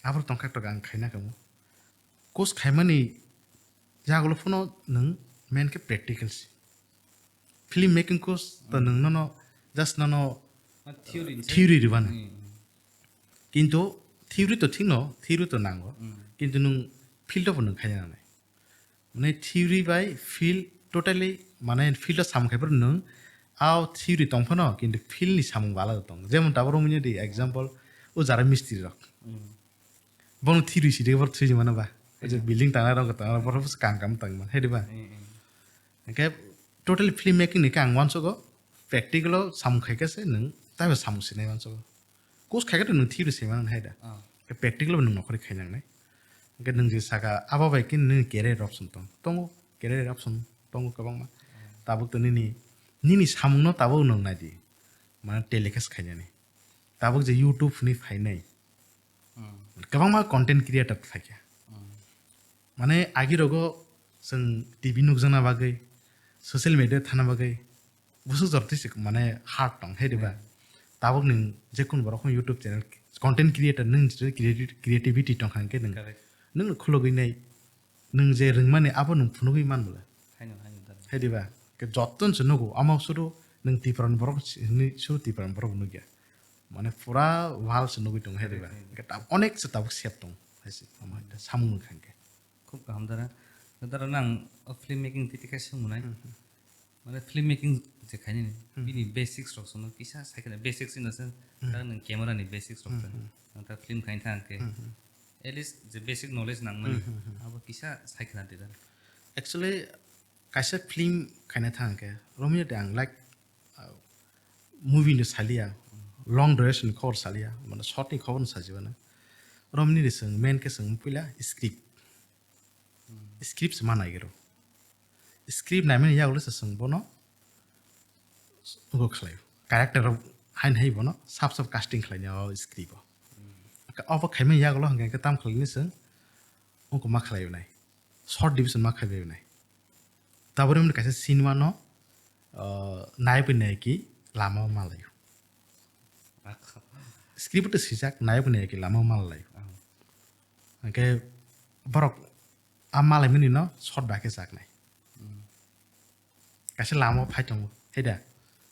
Aphuru tongkha to ang khaina kamo. Course khaimani yagulo phano nwng main khe practical se. Film making course to nwng nono just nono, ah, theory se. Theory rwbano. Hmm. Kintu theory to thikno, theory to nango. Hmm. Kintu nwng field o bo nwng khaina nanai. Mane theory bai field totally mane field o samung khai phuru nwng a theory tong phano kintu field ni samung bo alada tong. Jemon tabuk romwi di example o jara mistri rok. Hmm. Bono theory sidi bor thwi mano ba. O je, hmm, building tangna rok tangna bor kam kam tang man hai di ba. Hmm, hmm. Hwnkhe totally film making ni khe ang uansugo practical o samung khai khe se nwng taibo samung sinai uansugo. Course khai khe to nwng theory se mano hai da. Ah. Khe practical bo nwng nokhorwi khai nangnai. Hwnkhe nwng je saka abo bai khe nini career option tong, tongo, career option tongo kwbangma. Hmm. Tabuk to nini, nini samung no tabuk nwng nai di. Mane telecast khainani. Tabuk je YouTube ni phainai. Hmm. Kwbangma content creator phaikha. Hmm. Mane agi rogo chwng T V nukjakna bagwi, social media thana bagwi, bwswk jora twi se mane hard tong hai diba? Hmm. Tabuk nwng jekunu borok phano YouTube channel content creator nwng creativity tong kha hwnkhe nwng, correct, nwng khulogwi nai. Nwng je rwngmani abo nwng phunugwi man bwla. Haino, haino, da. Hai diba? Ke jotton se nugo, ama suru nwng Tipra'n borok si-, hinwi suru Tipra'n borok nukya. Mane pura wal se nugwi tongo, hai diba? Correct, correct. Ke tab-, onek se tabuk sep tongo, hai se, ama hai da, samung nukha hwnkhe. Khub kaham dara. Dara nang o film making titi khe swngnai. Hmm, hmm. Mane film making je khainani, hmm, bini basics rok sono kisa sai khana basics in the sense, hmm, ta nwng camera ni basics rok, hmm, ta, hmm, nwng ta film khaina thang khe, hmm, hmm, at least je basic knowledge nangmani, hmm, hmm, hmm, abo kisa sai khana di da. Actually, kaisa film khaina thang khe, romwi de ang like, uh, movie no salia, hmm, long duration ni khobor salia, mane short ni khobor no sajibana. Romni de swng, main khe swng puila script. Hmm. script se ma naigiro. Script naimani yagulo se chwng bono ugo khlaio. Character rok hain hai bono sap sap casting khlainai o script o. Obo khaimani yagulo hwnkhe tam khlainai chwng ungko ma khlaio nai. Short division ma khlaibai nai. Tabori mani kaisa cinema no, ah, naibi naiki lama o malaio. Script to sijak, naibi naiki lama o malaio. Hwnkhe borok a malaimani no short bai khe chak nai. Kaisa lama o phai tongo, hai da?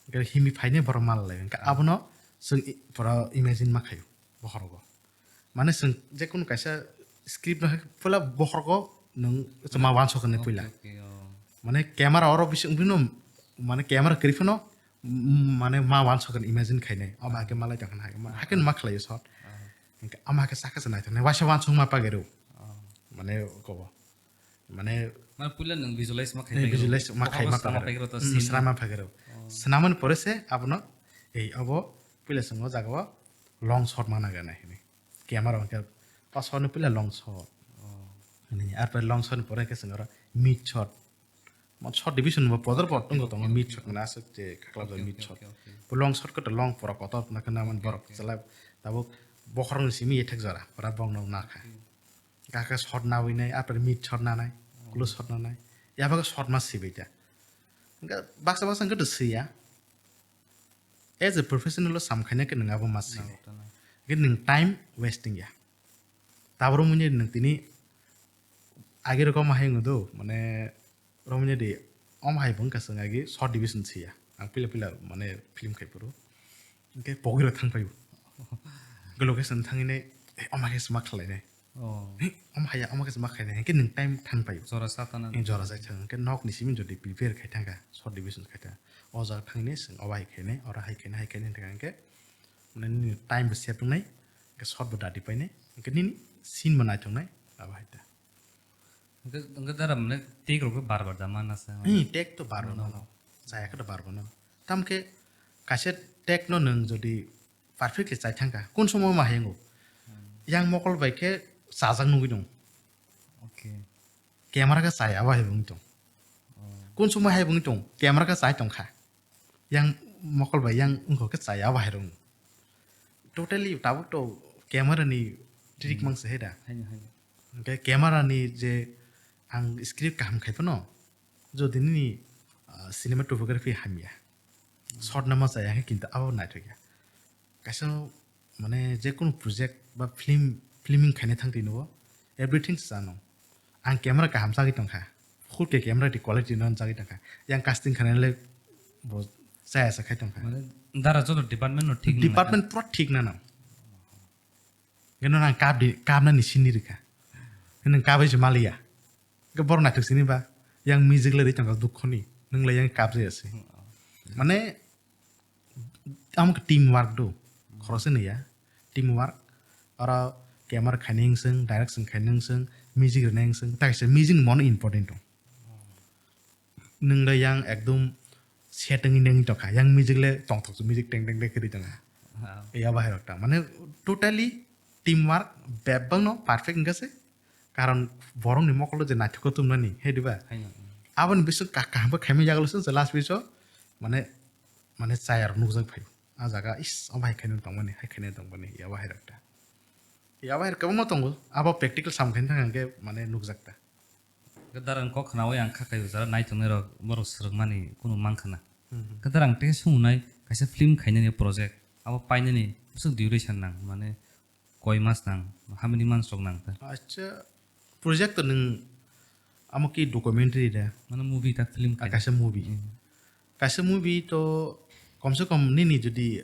Hwnkhe himi phainai borok malaio. Hwnkhe abono chwng i-, pura imagine ma khaio bokhorogo. Mane chwng jekunu kaisa script no hai puila bokhorogo nwng ma wansok hwnwi puila. Okay, okay, oh. Mane camera oro bising bino, mane camera kwrwi phano, mm, mane ma wansok hwnwi imagine khainai. Omo hakhe malai tongkha hai. Ma-, hakhe ma khlaio shot. Hwnkhe ama hakhe sakha se naithoknai. Waisa wansok ma pagero. Mane kobo. Mane Mane puila nwng visualize ma khai eh, pagero. Visualize ma khai Bokhorogo ma swnama pagero. Pagero to Mm, scene. Swnama pagero. Oh. Swnamani pore se abono, ei, abo puila chwng o jaga o long shot ma naga nai hwnwi. Camera hwnkhe o shot ni puila long shot. Oh. Hwnwi, ar pore long shot ni pore khe chwng oro mid shot. Mo shot division bo podor pod tongo, tongo, mid shot hwnwi aswk je khaklap Okay, mid okay, shot. Okay, okay. Bo long shot khe to long pura kotor na khe na man borok Okay. Chalai tabuk bokhorok ni simi ethek jora pura bong no nakha. Okay. Kaka shot nawi nai, apre mid shot nanai, close shot nanai. Yabaga shot ma sibai ta. Hwnkhe baksa baksa hwnkhe to siya. As a professional o sam khaina khe nwng abo ma sini. Nang tana. Hwnkhe nwng time wasting ya. Tabro muni nwng tini agi rokom hai ngodo, mane Romanya de, om hai bung kasang agi short division siya. Ang pila pila mane film khai puru. Hwnkhe pogiro thang payu. Hwnkhe location thangine, eh, om hai sma khlai ne. Oh. Hei, om haya, om hai sma khlai ne. Hwnkhe nwng time thang payu. Jora satana. Eh, jora jai thang. Hwnkhe nok ni simi jodi prepare khai thangkha, short division khai thangkha. O jaga thangine, sing o hai khai ne, ora hai khai ne, hai khai ne thangkha hwnkhe. Mane nini time bo save wngnai. Hwnkhe short bo dadi painai. Hwnkhe nini scene bo naithok nai. Abo hai ta. Hwnkhe, hwnkhe dara mane take rok bar bar da mana sa. Hmm, take to bar bar no. Chaya khe to bar bar no. Tamkhe kaisa take no nwng jodi perfectly chai thangkha, kun somo ma hayango. Yang mokol bai khe chajak nugui dong. Okay. Camera khe chaya bai bung tong. Oh. Kun somo hai bung tong, camera khe chai tongkha. Yang mokol bai yang wngkha khe chaya bahai rwng. Totally tabuk to camera ni trick mang se hai da. Haino, haino. Hwnkhe camera ni je ang script kaham khai phano, jodi nini, ah, cinematography hamya, shot nama chaya khe kintu abo naithok ya. Kaisa mane jekunu project ba film, filming khaina thang twi nugo, everything chano. Ang camera kaham chagwi tongkha. Full ke camera di quality no chagwi tongkha. Yang casting khainai le bo chaya sa khai tongkha. Mane dara joto department no thik nang Department pura thik nana. Gano nang kap di, kap nani sini rikha. Nang kap se maliya. Ke bor naithok sini ba. Yang music le ri tongkha dukho ni. Nang le yang kap jaya se. Mane Amo khe team work do. Khoroksa ni ya. Team work. Oro camera khainai wng swng, direction khainai wng swng, music rwnai wng swng. Ta kaisa music mono important dong. Nwng le yang ekdom setting ni neng tongkha. Yang music le tongthok, music teng teng teng khe ri tongkha. Wow. Ya bahai rok ta. Mane totally team work bebak no perfect wngkha se. Karon borok ni mokolo je naithok tumnani, he diba? Haino. Aboni bising ka-, kaham khe khaimani yagulo se last piece o, mane, mane chaya rok nukjak phai. A jaga is, o bahai khainai tongmani, hai khainai tongmani, ya bahai rok ta. Ya bahai rok kwbangma tongo, abo practical sam khaina thang hwnkhe mane nukjak ta. Gadarang kok khnawi ang kha kaio jara naithoknai rok borok swrwngmani kunu mankha na. Mhm. Gadarang tei sungnai kaisa film khainani project, abo painani bwswk duration nang, mane koi mas nang, how many months rok nang ta? Acha, project to nwng amo ki documentary da? Mane movie ta film Ah, kaisa movie. Hmm. Kaisa movie to komse kom nini jodi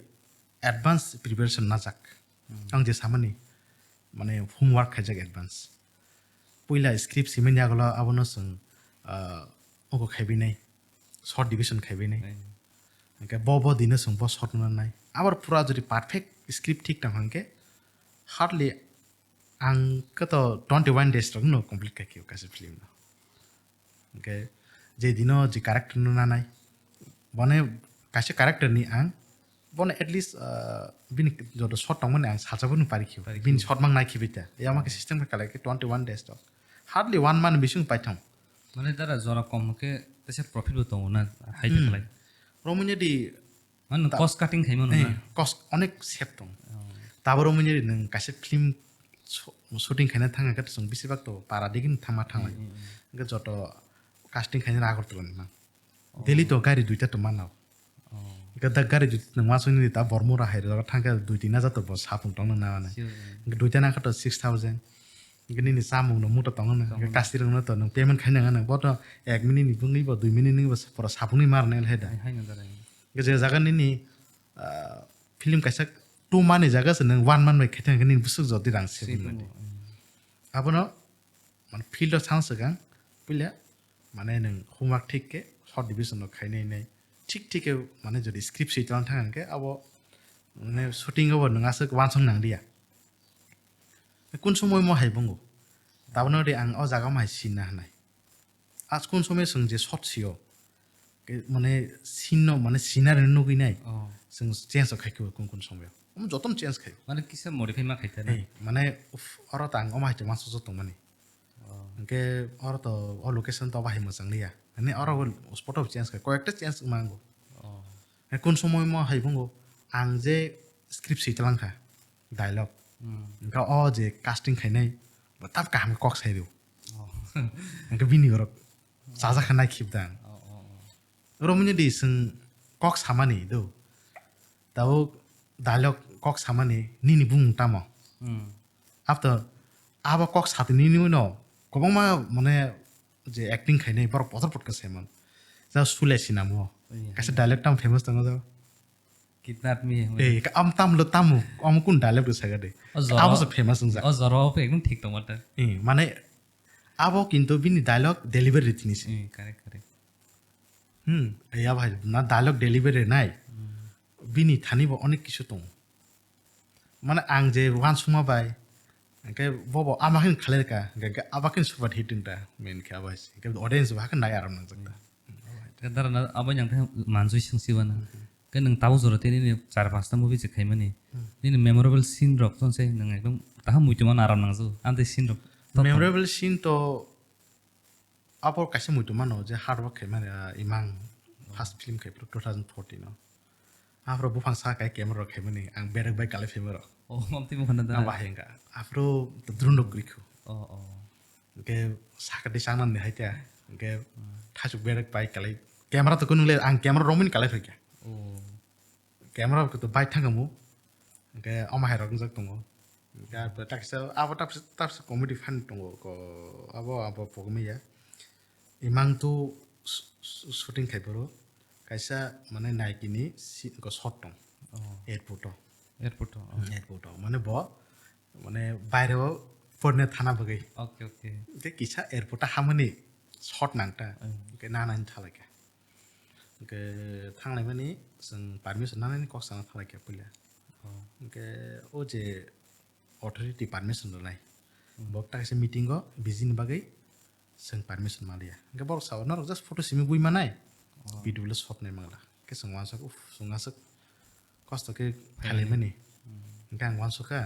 advance preparation najak. Hmm. Ang je samani, mane homework khaijak advance. Puila script simani yagulo abono chwng, ah, oko khaibinai, short division khaibinai. Ai. Hwnkhe bo, bo dino chwng bo short no nai. Abar pura jodi perfect script thik tong hwnkhe hardly ang khe to twenty one days rok no complete khai khe kaisa film no. Hwnkhe je dino je character no nanai, bone kaisa character ni ang, bone at least, ah, bini joto shot tongmani ang salsa bo nung pari khibi. Pari khibi. Bini shot mang nai khibi ta. Ya ma khe system khe kalai khe twenty one days to. Hardly one month bising paithong. Mane dara jora kom hwnkhe teisa profit bo tongo na, hai Hmm. khlai. Romanya di Mane ta- cost cutting khaima no Eh, na. Cost onek save tong. Oh. Taboro romanya di nwng kaisa film sho-, shooting khaina thang khe chwng bisi bak to para digini thangma thanglai. Hmm, hmm, hmm. Hwnkhe joto casting khaina Agartala ni mang. Oh. Delhi to gari duita to mano. Oh. Hwnkhe da gari duita nwng masuk ni ta Bormura hai ro thang khe dui tin hajar to bo sapung tong na mane. Sure, hmm. Hwnkhe duita na kha to six thousand. Hwnkhe nini chamung no muta tongo na. Tongo na. Hwnkhe kasirung no to nwng payment khaina nang bo to ek minute ni bungwi bo dui minute ni bo pura sapung ni mar nai le da. Hai, hai no da rai. Hwnkhe je jaga nini, ah, film kaisa two month ni jaga se nwng one month bai khaithang khe nini bwswk jodi rang se Sip bini tongo, mati. Hmm. Abono mane field o sang swkang puila mane nwng homework thik khe short division rok khainai nai thik thik khe mane jodi script swi tong thang khe abo mane shooting o bo nwng aswk uansuk nang liya. Kun somoi mo hai bungo. Tabano de ang o jaga mo hai sinna hanai. As kun somoi swng je shot sio. Ke mane sinno mane scenery no nugui nai. Oh. Swng change khai ko kun kun somoi. Um jotom change khai. Mane kisa modify ma khai ta na. Hey, mane uf, oro tang o ma hai ma so tong mani. Oh. Hwnkhe oro to o location to bahai mwchang liya. Ani oro spot of change khai. Koyekta change mango. Oh. Kun somoi mo hai bungo ang je script swi tlang kha, dialogue. Hmm. Hwnkhe o je casting khainai bo tam kaham kok sai rw. Oh. Hwnkhe bini borok chajak kha nai khib dang. Oh, oh, oh. Oro manya di swng kok samani do. Tabuk dialogue kok samani nini bumung tamo? Hmm. After abo kok satini ni uno kwbangma mane je acting khainai borok potor potka saiman. Ja sule sinamo. Iya. Kaisa dialogue tam famous tongo do. Kidnap me. Eh, ka-, am tam lo tamu, am kun dialogue do saga de. O jora. Abo se famous wngja. O jora o ekdom thik tongma ta. Eh, mane abo kintu bini dialogue delivery tini se. Eh, correct, correct. Hmm, ya bhai, na dialogue delivery nai. Hmm. Bini thani bo onek kisu tongo. Mane ang je uansukma bai, hwnkhe bobo ama khe khalai rwkha, hwnkhe abo khe super hit wngta, main khe abo hai se. Hwnkhe audience bo hakhe nai aram nangjak ta. Hwnkhe dara na abo yang khe manjui sengsi bana. Hwnkhe nwng tabuk jora tei nini char panchta movie je khaimani, Hmm. nini memorable scene rok tong se nwng ekdom taham muitu mano aram nangjago. Amtwi scene rok. Memorable scene to Abo kaisa muitu mano je hard work khaimani, ah, Imang first film khai phuru two thousand fourteen o. Aphuru buphang sa kai camera rok khaimani ang berek bai kalai phaima rok. Oh, mamtwi buphang da. Ang bahai wngkha. Aphuru drone rok kwrwi khu. Oh, oh. Hwnkhe sakati changna ni hai ta. Hwnkhe Hmm. thasuk berek bai kalai. Camera to kunung le ang camera romwi kalai phaikha. Oh. Camera rok to bai thangkhamu. Hwnkhe omo hai rok wngjak tongo. Hwnkhe abo taksa, abo taksa, taksa comedy fan tongo ko, abo, abo pogmiya. Imang tu sh-, sh-, shooting khai phuru kaisa mane Nike ni si-, ko shot tong. Oh. Airport o. Airport o, oh. Hmm, airport o. Mane bo, mane baire o porne thana bagwi. Okay, okay. Hwnkhe kisa airport o hamani shot nangta. Hmm. Hwnkhe nana ni thalai kha. Hwnkhe thanglaimani chwng permission nanani kok sana thalai kha puila. Oh. Hwnkhe o je authority permission rwnai. Hmm. Bo taksa meeting o busy ni bagwi chwng permission maliya. Hwnkhe borok sao, "Norok just photo simi bui manai, Oh. video le shot nai mangla." Hwnkhe chwng uansuk, "Uff, chwng aswk kosto khe Phaimani. khailaimani." Hmm. Hwnkhe ang uansukha,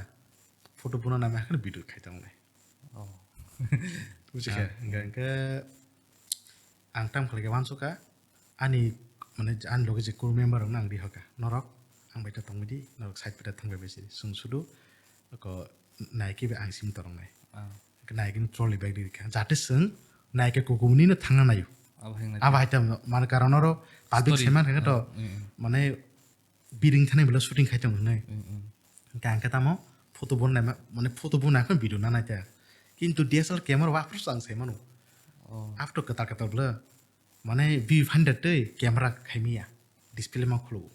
photo buna nai mangkha video khai tongnai. Oh. Buji kha. Ah. Hwnkhe, hwnkhe ang tamo khlai khe uansukha, ani, mane, ani loge je crew member rokno ang rihorkha, "Norok ang bai ta tongbai di, norok side bai ta thangbai bai se." Chwng sudu ko Nike bai ang simi toroknai. Ah. Nike ni trolley bag rikha. Jate chwng Nike kukumni no thangna naio. Abo hai nai. Abo hai ta mane karon oro public Story. Saiman khe to, Ah, mm, mm. mane biring thani bwle shooting khai tong hinwi. Mm, mm. Hwnkhe ang khe tamo photo bo naima, mane photo bo naikhe video na naita. Kintu D S L R camera o aphuru ang sai mano. Oh. Aphuru kwtal kwtal bwle. Mane view finder tei camera khaimiya. Display ma khulugo.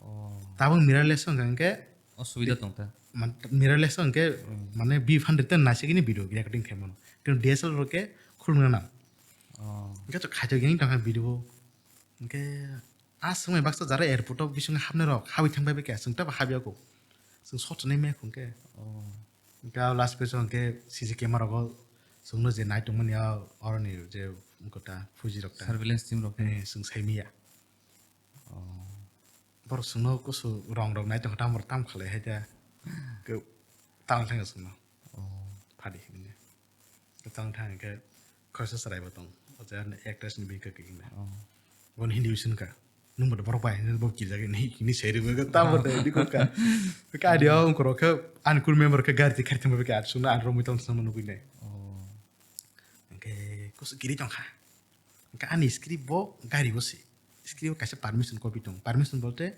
Oh. Tabuk mirrorless wngkha hwnkhe. O subida tong ta. Man-, mirrorless wngkhe Mm. mane view finder tei naisigini video recording khai mano. Kintu D S L R khe khulna nang. Oh. Hwnkhe to khaito gini tongkha video. Hwnkhe Ah, swngmai baksa jara airport o bising hapnai rok, habwi thang bai khe, chwng tabo habya kho. Chwng sot sanai maya khung khe. Oh. Hwnkhe last page o hwnkhe C C camera rogo chwngno je nai tongmani a oroni je kota fuji rok ta. Surveillance team rok. Eh, chwng sai maya. Oh. Borok chwngno kusu rong rok nai tongkha, tamo tam khalai hai ta. Ke tang thang chwngno. Oh. Phadi hinwi. Tang thang khe khoroksa chwrai bo tong. Actress ni bini kaki na. Bon Hindi usin ka. Nung bodo borok bai hinwi bo kirijak hinwi, hinwi sai rwgwi tamo de diko ka. Ka dia ong koro khe ani kur member khe gari ti kharithang bai khe atsung na ani romwi tong tong nugwi nai. Hwnkhe kus kiri tong kha. Hwnkhe ani script bo gari bo se. Script bo kaisa permission copy tong. Permission bolte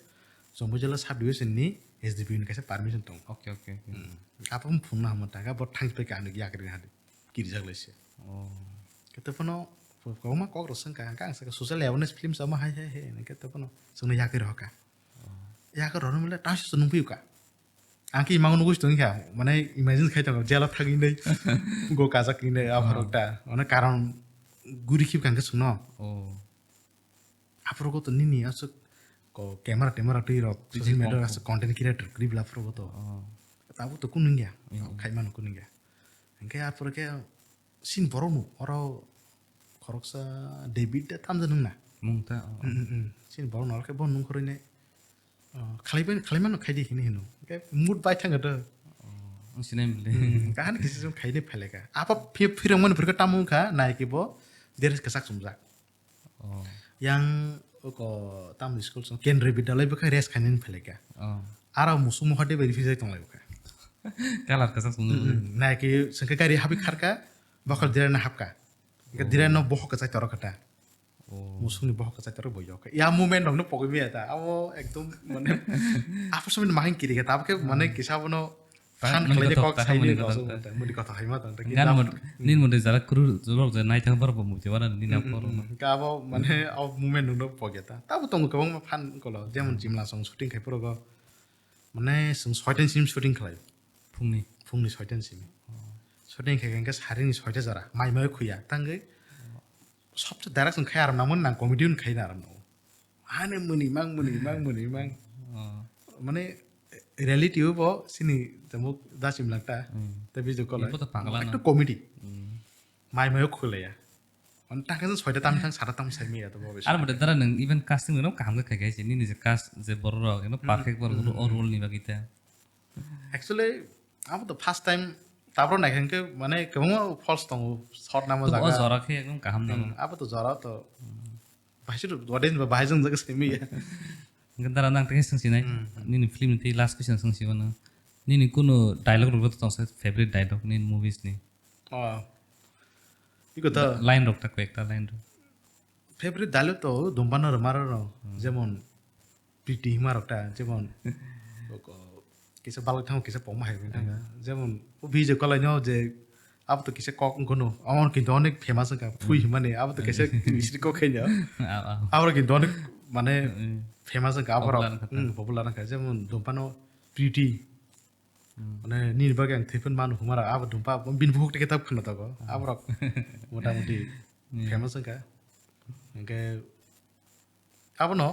Chomboijala sub division ni S D P O ni kaisa permission tong. Okay, okay, okay. Apa phone na hamo ta ga bo thang pai ka ani yakri hadi. Kirijak lai se. Kete phano kwbangma kok rok swngkha, hwnkhe ang sakha social awareness film sama hai hai hai hwnkhe tei phano chwngno yakwi rohorkha. Yakwi rohormale tashi se nungphiuka. Ang khe imang nugwi tongkha, mane imagine khai tongo, jela thangwi nai, go kajak hinwi aphorok ta. Mane karon guri khibka hwnkhe chwngno. Aphorogo to nini aswk ko camera temera twi rok, social media aswk content creator kwrwi bla aphorogo to. Tabuk to kunu wngya, khaimano kunu wngya. Hwnkhe aphoro khe Chini borok no oro khoroksa David da tamjani wngna. Mung ta, oh. Chini borok no oro khe bo nung khoroi nai, oh, khalaibai, khalaimano khaidi hinwi hino. Hwnkhe mood bai thangkha do. Oh, ang sinai bwle. Kaham kisa jong khaidi phailai kha. Apa phi-, phirang mani phirkha tamo wngkha nai khe bo dress kwchak chumjak. Oh. Yang oko tamni school song Kendriya Vidyalaya bwkha rest khainani phailai kha. Oh. Aro musuk muha de bai rifijai tonglai bwkha. Kalar kwchak sumjak. Nai khe sengkhe gari habwi kharkha, bokhol dirana hapkha. Hwnkhe dirano bohok kwchai torok kha ta. Oh. Musukni bohok kwchai torok bo yok. Ya moment rokno pogwi maya ta. Abo ekdom mane apa somoi mahang kiri kha ta. Abo khe mane kisa bono phan khlai de kok saini muni kothok ta. Muni kothok hai ma ta. Nini mode jara kuru jorok je naithang bar bo mujhe wana nini na poro. Hwnkhe abo mane abo moment rokno pogya ta. Tabo tongo kwbangma phan kolo jemon Chimla song shooting khai porogo. Mane chwng soitan sim shooting khlai. Phungni? Phungni soitan simi. Shooting khe hwnkhe sarini soita jora. Mai mai khuya. Tangwi sobse direct chwng khai aram nangmani nang comedy un khai aram nango. Hane muni mang, muni mang, muni mang. Mane reality o bo sini tamo dasim langta. Te video call. Ibo to pagla na. Ekta comedy. Mai mai khulaya. Mane tangkhe soita tam thang sara tam sai miya to bo. Ar mode dara nang even casting no kaham khe khai khai se nini je cast je borok rok eno perfect borok o role ni bagwi ta. Actually, abo to first time tabro naikhe hwnkhe mane kwbangma false tongo, short namo jaga. O jora khe ekdom kaham namo. Abo to jora to bahai se audience ba bahai jong jaga simi ya. Hwnkhe dara nang tei swngsinai, nini film ni tei last question swngsi mano. Nini kunu dialogue rok tongsa favorite dialogue nini movies ni? Oh. Iko to line rok ta koi ekta line rok. Favorite dialogue to dumbano rwma rok, jemon Priti hima rok ta, jemon kisa balak thango kisa pokma hai wngkha. Jemon o video kwlaino je abo to kisa kok wngkha no, amo kintu onek famous wngkha, phui himani abo to kisa misri kok khaino. Abo kintu onek mane famous wngkha, abo popular wngkha. Jemon dumbano Priti. Mane nini bagwi ang thwi phano manu humara abo dumpa bini bukhuk teke tak phano tago. Aborok motamuti famous wngkha. Hwnkhe abono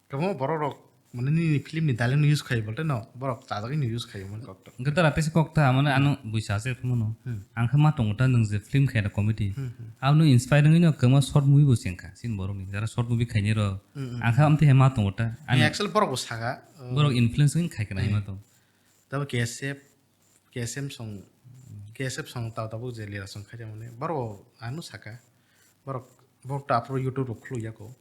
kwbangma borok rok mane nini film ni dialogue no use khai bolte no borok chajagwi no use khai mani kok to. Hwnkhe dara tesa kok ta mane ano buisa se phano no. Ang khe ma tongo ta nwng je film khai da comedy. Abono inspire wngwi no kwbangma short movie bo chengkha chini borok ni jara short movie khainai rok. Ang khe amtwi hai ma tongo ta. Actually borok bo saka. Borok influence wngwi khai khna hima tong. Tabo K S F, K S M song, K S F song tabo tabuk je lira song khaida mane borok ano saka. Borok borok to aphuru YouTube rok khuluk yako.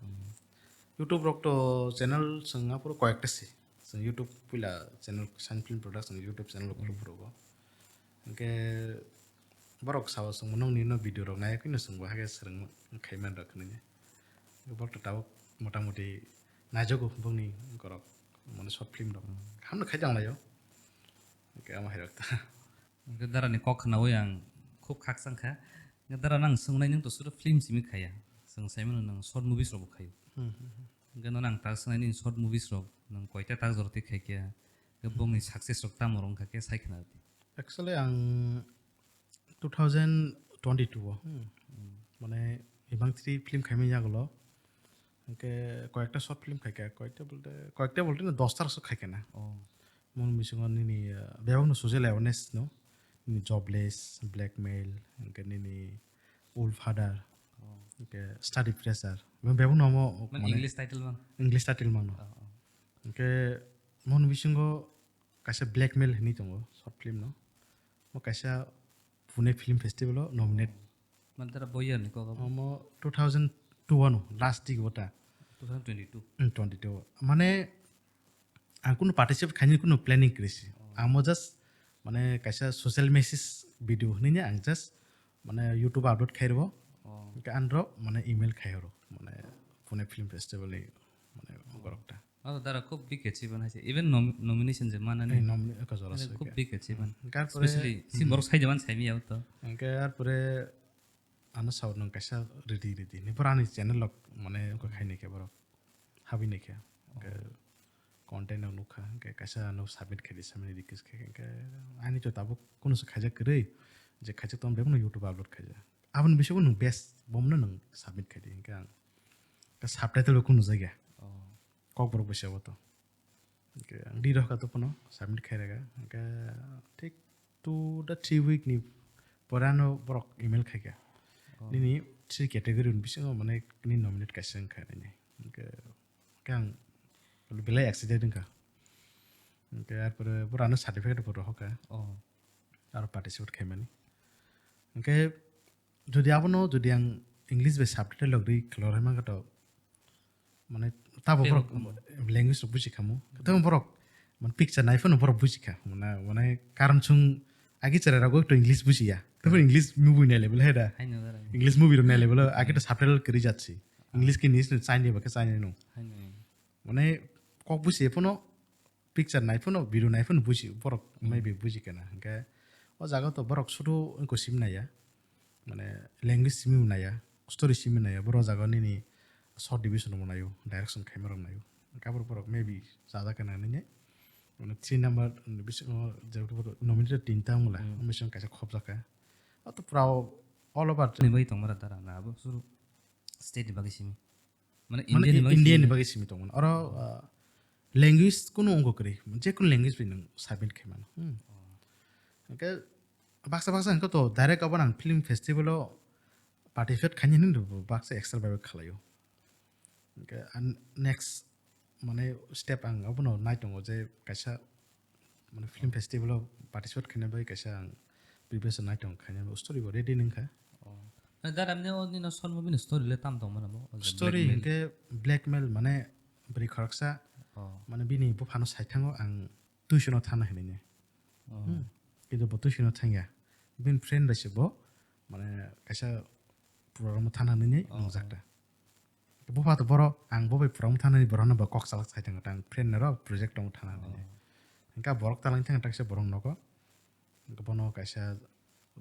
YouTube rok to channel song aphuru koyekta se. Song YouTube puila channel Sun Film Production YouTube channel rok khuluk phurugo. Hwnkhe borok sao song nong ni no video rok nai yakui no song bo hake swrwng khai man rok hinwi. Borok to tabuk motamuti naijago bongni borok mane short film rok. Kaham no khai tang laio. Hwnkhe ama hai rok ta. Hwnkhe dara ni kok khnaui ang khub khakchang kha. Hwnkhe dara nang swngnai nwng to suro film simi khaya. Chwng sai mano nwng short movies rok bo khaio. Hwnkhe no nang ta swngnai nini short movies rok nwng koita tak jora twi khai khe. Hwnkhe bongni success rok tamo rok wngkha khe sai khna rwdi. Actually ang two thousand twenty-two o, hmm, mane imang three film khaimani yagulo, hwnkhe koyekta short film khaikha, koyekta bolte, koyekta bolte no dosta rokso khaikha na. Moni bisingo nini, ah, bebakno social awareness no, nini jobless, blackmail, hwnkhe nini old father, hwnkhe study pressure. Bebakno omo mane English title mang? English title mangno. Hwnkhe moni bisingo kaisa Blackmail hinwi tongo short film no. Bo kaisa Pune Film Festival o nominate Mantara boyar ni kok abo? Omo two thousand two ano last week ota. Two thousand twenty-two. Hmm, twenty-two. Mane ang kuno participate khaini kuno planning krisi. Oh. Amo just mane kaisa social message video hinwi ang just mane YouTube upload khairwo. Oh. Hingke andro mane email khairo. Mane Pune Film Festival ni mane borok ta. Oh, dara khub big achievement hai se. Even nom-, nomination je manani. Eh, nomini-, eko jora Mane se khub ke. Big achievement. Hmm. Hingke arpore, Especially si hmm. Borok sai jaman sai mi yaw to. Hingke arpore ano sao nwng kaisa ready ready. Ni pura ani channel lok mane eko khai ni ke borok. Habi ni ke. Hingke Oh. Content no nukha. Hingke kaisa ano submit khai di samani request khai. Hingke ani to tabuk kuno se khaijak kwrwi. Je khaijak tong bebak no YouTube upload khaijak. Aboni bisingo nwng best bomno nwng submit khai di. Hingke ang ke subtitle bo kuno jagya. Oh. Kokborok bai se bo to. Hingke ang di rohka to phano submit khairega. Hingke thik two da three week ni pore ano borok email khaikha. Oh. Nini three category ni bisingo mane nini nominate kaisa wngkha nini. Hingke, hingke ang belai excited wngkha. Hingke arpore borok ano certificate bo rohorkha. Oh. Aro participate khaimani. Hingke jodi abono jodi ang English bai subtitle logri khlorwi mankha to, mane tabo Tei borok bo- language rok buji khamu. Tamo borok mane picture nai phano borok buji kha. Mane, mane karon chung agi chera rago to English buji ya. Tamo English movie nai level hai da. Haino dara. English movie rok nai level agi to subtitle kri jatsi. English ke nis Chinese ba ke Chinese no. Haino. Mane kok buji phano picture nai phano, video nai phano buji, borok Hmm. Maybe buji kana. Hingke o jaga to borok sudu wngko simi naiya. Mane language simi naiya, story simi naiya. Boro jaga nini short division bo naio, direction khaima rok naio. Hingke aboro borok maybe chajak kana nini. Mane three number ni bisingo je nominated tinta wngla, Hmm. Omo bising kaisa khopjak kha. O to pura all over. Ni bai tongmara dara na abo suru state ni bagwi simi. Mane Mane India ni I-, bagwi India ni simi. Bagwi simi tongmani. Oro, uh, language kunu wngkha kwrwi. Je kunu language bai nwng submit khai mano. Hmm. Oh. Hingke baksa baksa hingke to direct abo nang film festival o participate khaini hinwi bo baksa extra bai khlaio. Hingke an-, next mane step ang abono nai tongo je kaisa mane film festival o participate khaina bai kaisa ang preparation nai tong khaina story bo ready nung kha. Oh. Na dara mne o nino short movie ni story le tam tong mano bo? O je story blackmail. Hinkhe blackmail mane bwrwi khoroksa Oh. mane bini buphano sai thango ang tuition o thana hinwi ne. Oh. Hmm. Kintu bo tuition o thangya. Bini friend bai se bo mane kaisa program o thana hinwi Oh. nungjak da. Bupha to borok, ang bo bai pura wng thani borokno bo kok salak sai tong, tang friend rok project tong thana hinwi. Oh. Hingke borok talang thang tak se borok nogo. Hingke bono kaisa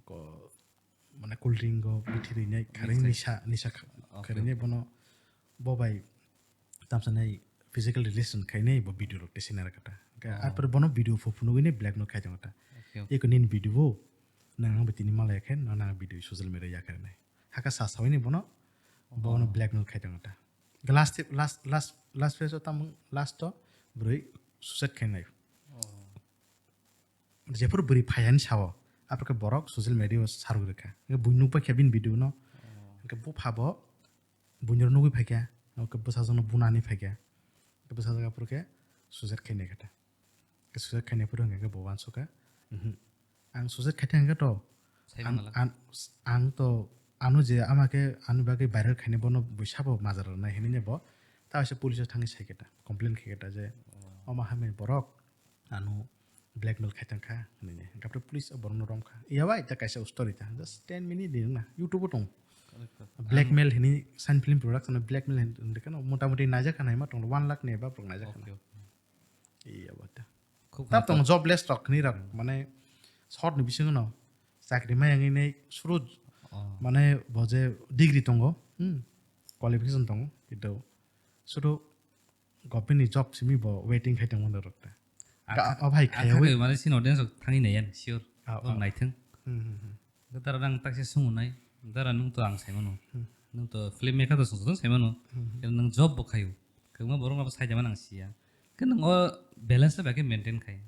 ko, mane cool drink go bithi rinai kharing Nisa. Nisa, nisa kha-, Okay, kharinai okay. Bono bo bai tamsa nai physical relation khainai bo video rok tei sinara kata. Hingke Oh. Arpore bono video phu phunugwi nai blackmail khai tong kata. Okay, okay. Eko nini video bo nang ang bo tini malaya khe no nang video social media ya kharinai. Haka sa sawini bono, bono Oh. Blackmail khai tongo ta. Last, last, last, last phase o tamo last o bwrwi suicide khai nai. Oh. Jephuru bwrwi phayani sao, aphuru khe borok social media o sarwi rwkha. Hingke buini nukbai khe bini video no. Oh. Hingke bupha bo buini nugwi phaikha, hingke bwsajwk no bunani phaikha. Hingke bwsajwk aphuru khe suicide khai nai khe ta. Suicide khainai phuru hwnkhe bo uansukha, "Mhm. Ang suicide khaitha hwnkhe to, Saimanala. Ang, ang, ang to ano je ama khe ani bagwi viral khainai bono bui sabo majra rwnai," hinwi bo ta waisa police o thangwi sai khe ta, complain khai khe ta je, Oh. "Omo hamya borok ano blackmail khai tong kha," hinwi. Hwnkhe police o borokno romkha. Iya bai ta kaisa story ta, just ten minute ni wngna, YouTube o tong. Correct, correct. Blackmail hinwi Shine Film Production o blackmail hinwi khe no mota moti naijak kha naima tong one lakh ni above rok naijak kha na. Okay, okay. Iya, bata. Khub Tap tong hwnka. Jobless rok ni rok, mane, short ni bisingo no chakri maya wngwi nei suru, Oh. Mane, bo je degree tongo, hmm, qualification tongo, kintu suru government ni job simi bo waiting khai tongmani rok ta. Ang Ka-, kha-, o bhai, ang khayawi. Khakhe mane sini audience rok thangwi naiya, sure. Ah, Bo ah. Naithung. Hmm, hmm, hmm. Dara nang taksa sung nai, dara nung to ang sai mano. Hmm. Nung to film maker to sung sung sai mano. Hmm. Khe nung job bo khayo. Kwbangma borok no bo sai jama nang siya. Khe nung o balance le bai khe maintain khai.